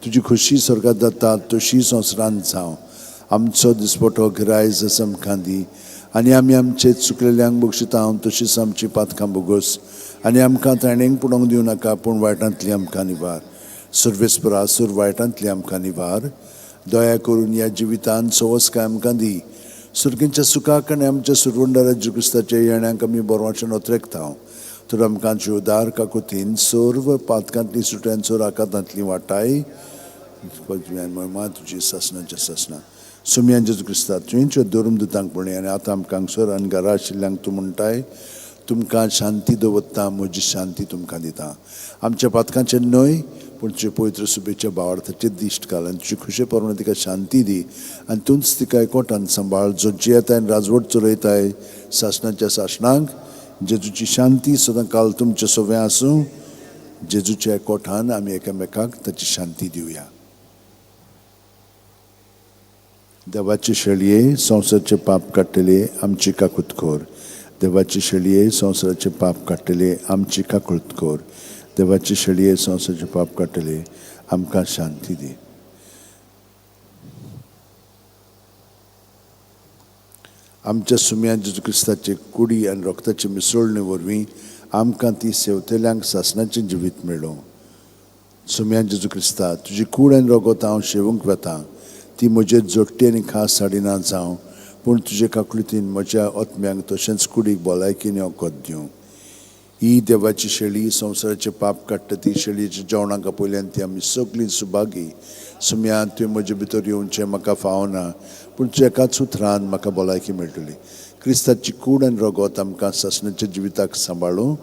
तुजी खोशी स्वर्गांत जाता तशी संवसारांत जावं. आमचो दिसपटो गिरायज आमकां दी आनी आमी आमचे चुकलेल्यांक बक्षिता तशीच आमची पातकां बोगस आनी आमकां ताणेंक पडोवंक दिवं नाका, पूण वायटांतली आमकां निवार. सर्वेस्परा सूर वायटांतली आमकां निवार. दया करून ह्या जिवितान सवसकाय आमकां दी. सुर्गींच्या सुखाक आनी आमच्या सुरवंडारा जेजू क्रिस्ताच्या येण्याक आमी बरवाचें नोत्रेकता. तर आमकां जिवदार काकुतीन सर्व पातकांतली सुट्यान सोर आकातांतली वाटाय महिमा तुजी सासणाच्या सासणा. सुमयान जेजू क्रिस्ता तुवेंच्यो धर्म दुतांक पळय आनी आतां आमकां हांगसर आनी घरा आशिल्ल्यांक तूं म्हणटाय, तुमकां शांती दवरता, म्हजी शांती तुमकां दिता. आमच्या पातकांचें न्हय पूण तुजे पवित्र सुबेच्या भावार्थाचेर दिश्ट घाल आनी तुजी खुशे प्रमाणे तिका शांती दी आनी तूंच तिका एकवटान सांबाळ, जो जियेताय आनी राजवट चलयताय सासणाच्या सासणांक. जेजूची शांती सदां काल तुमचें सवें आसूं. जेजूच्या एकवटान आमी एकामेकाक ताची शांती दिवया. देवाचे शेळये संवसाराचें पाप काडटले आमची काकूत कर. देवाचे शेळये संवसाराचें पाप काडटले आमची काकूत कर. देवाचे शेळये संवसाराचें पाप काडटले आमकां शांती दी. आमच्या सुम्या जेजू क्रिस्ताचे कुडी आनी रोगताचे मिसळणे वरवीं आमकां ती सेवतेल्यांक सासणाचें जिवीत मेळूं. सुम्या जेजू क्रिस्ता, तुजी कूड आनी रोगत हांव शेवूंक वेता, ती म्हजेर जोडटी आनी खास हाडिना जावं, पूण तुजे काकळुतीन म्हज्या आत्म्यांक तशेंच कुडीक भलायकी आनी वखद दिवं. ही देवाची शेळी संवसाराचें पाप काडटा, ती शेळयेच्या जेवणाक आपयल्यान ती आमी सगळीं सुभागी. सुम्या, तुवें म्हजे भितर येवचें म्हाका फावना, पूण तुज्या एकाच उतरान म्हाका भलायकी मेळटली. क्रिस्ताची कूड आनी रगत आमकां सासणाच्या जिविताक सांबाळूं.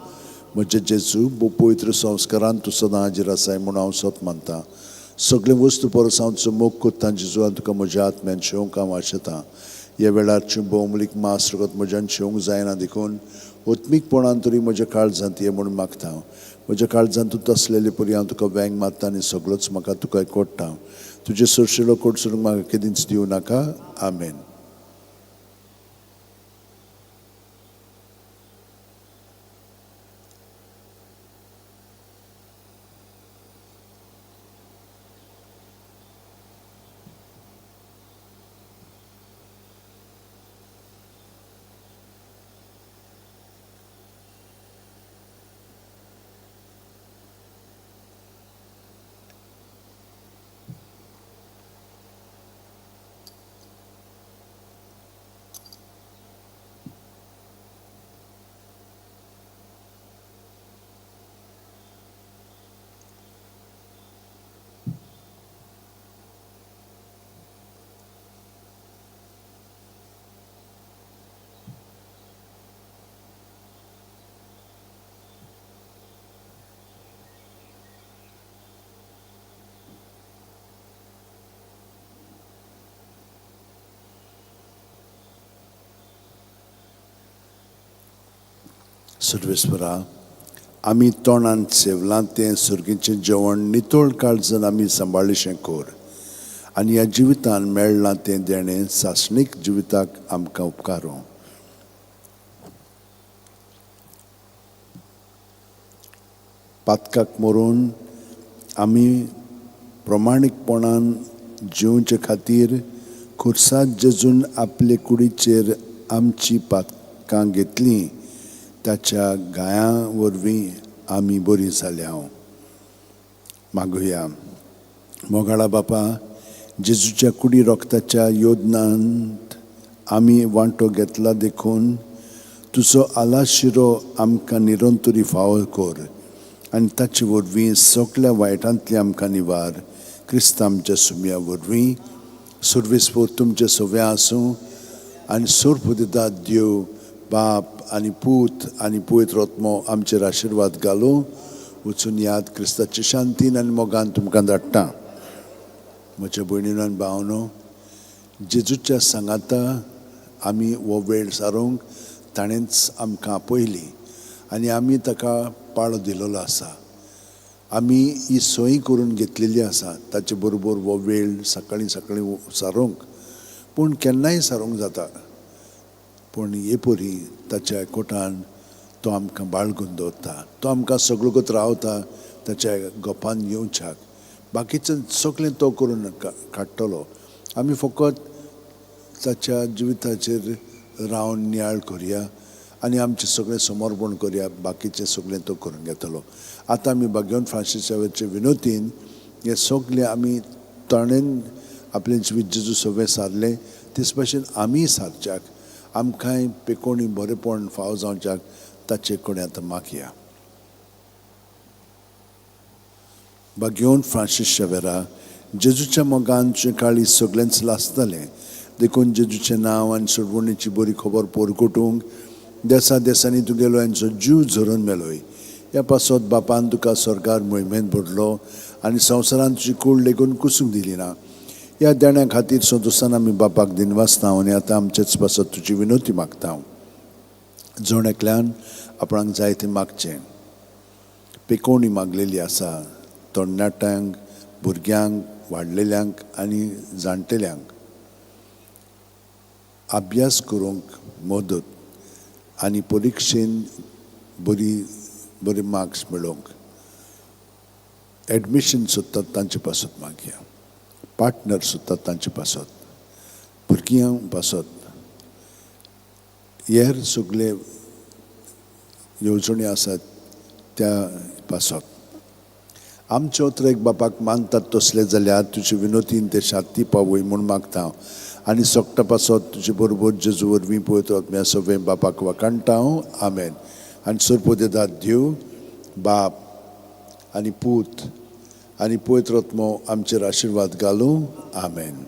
म्हजे जेजू, भोव पवित्र संस्कारान तूं सदां हाजीर आसाय म्हूण हांव सत मानतां. सगळे वस्तू परस हांव तुजो मोग कोत्तां जेजू, आनी तुका म्हज्या आत्म्यान शेवंक हांव आशेतां. ह्या वेळार तुजें भोवमूलीक मांस रगत म्हज्यान शेवंक जायना, देखून आत्मीकपणान तरी म्हज्या काळजांत ये म्हूण मागता. म्हज्या काळजांत तूं तसलेले परी हांव तुका वेंग मारता आनी सगळोच म्हाका तुका कोडटा. तुजे सरशिलो कोडसरूंक म्हाका केदींच दिवं नाका. आमेन. सर्वेस्परा, आमी तोंडान सेवलां तें सर्गीचें जेवण नितळ काळजान आमी सांबाळिशें कर, आनी ह्या जिवितान मेळ्ळां तें देणें सासणीक जिविताक आमकां उपकारूं. पातकाक मरून आमी प्रमाणीकपणान जिवचे खातीर खुर्साद जेजून आपले कुडीचेर आमची पातकां घेतलीं, ताच्या गायां वरवीं आमी बरी जाल्या. मागुया. मोगाळा बापा, जेजूच्या कुडी रोगताच्या योजनांत आमी वांटो घेतला देखून तुजो आलाशिरो आमकां निरंतरी फावो कर, आनी ताचे वरवीं सगळ्या वायटांतली आमकां निवार. क्रिस्तांव आमच्या सुम्या वरवीं सर्वेस्पोर तुमचे सव्या आसूं, आनी सोरपुदिता देव बाप आनी पूत आनी पवित्र आत्मो आमचेर आशिर्वाद घालूं. वचून याद क्रिस्ताचे शांतीन आनी मोगान तुमकां धाडटा. म्हज्या भयणीन आनी भावनो, जेजूच्या सांगाता आमी हो वेळ सारूंक ताणेंच आमकां आपयली आनी आमी ताका पाळो दिलेलो आसा. आमी ही सोय करून घेतलेली आसा ताचे बरोबर हो वेळ सकाळीं सकाळीं सारूंक, पूण केन्नाय सारूंक जाता. पूण हे परी ताच्या एकवटान तो आमकां बाळगून दवरता, तो आमकां सगळोगत रावता ताच्या गोपान येवच्याक. बाकीचें सगळें तो करून काडटलो. आमी फकत ताच्या जिविताचेर रावन नियाळ करया आनी आमचें सगळें समर्पण करया, बाकीचें सगळें तो करून घेतलो. आतां आमी भाग्यवंत फ्रांसीस शावेरचे विनोतीन हें सगळें आमी ताणें आपलें जिवीत जेजू सगळें सारलें, तेच भाशेन आमीय सारच्याक, आमकांय पेकोणी बरेपण फावो जावच्याक ताचे कडेन आतां मागया. भाग्यवंत फ्रांसीस शावेरा, जेजूच्या मोगान तुजें काळीज सगळेंच लासतालें, देखून जेजूचें नांव आनी सोडवणीची बरी खबर पोरकुटूंक देसा देसांनी तुगेलो हेंचो जीव झरोवन मेलोय. ह्या पासत बापान तुका सरकार मोहिमेंत भरलो आनी संवसारान तुजी कूड लेगून कुसूंक दिली ना. ह्या देण्या खातीर संतोशान आमी बापाक दिनवासता आनी आतां आमचेच पासत तुजी विनोती मागता. जण एकल्यान आपणाक जाय तें मागचें. पेकोवणी मागलेली आसा तरणाट्यांक, भुरग्यांक, वाडलेल्यांक आनी जाणटेल्यांक. अभ्यास करूंक मदत आनी परिक्षेन बरी बरे मार्क्स मेळोवंक. एडमिशन सोदतात तांचे पासत मागया, पार्टनर सोदतात तांचे पासत, भुरग्यां पासत, हेर सगळे येवजण्यो आसात त्या पासत. आमचे ओत्रेक बापाक मानतात तसले जाल्यार तुजे विनोतीन ते शांती पावय म्हूण मागता आनी सोकटा पासत तुजे बरोबर जेजू वरवीं पवित्र आत्म्या सगळें बापाक वाखाणटा हांव. आमेन. आनी सरपोदेदाद देव बाप आनी पूत आनी पवित्र आत्मो आमचेर आशिर्वाद घालूं. आमेन.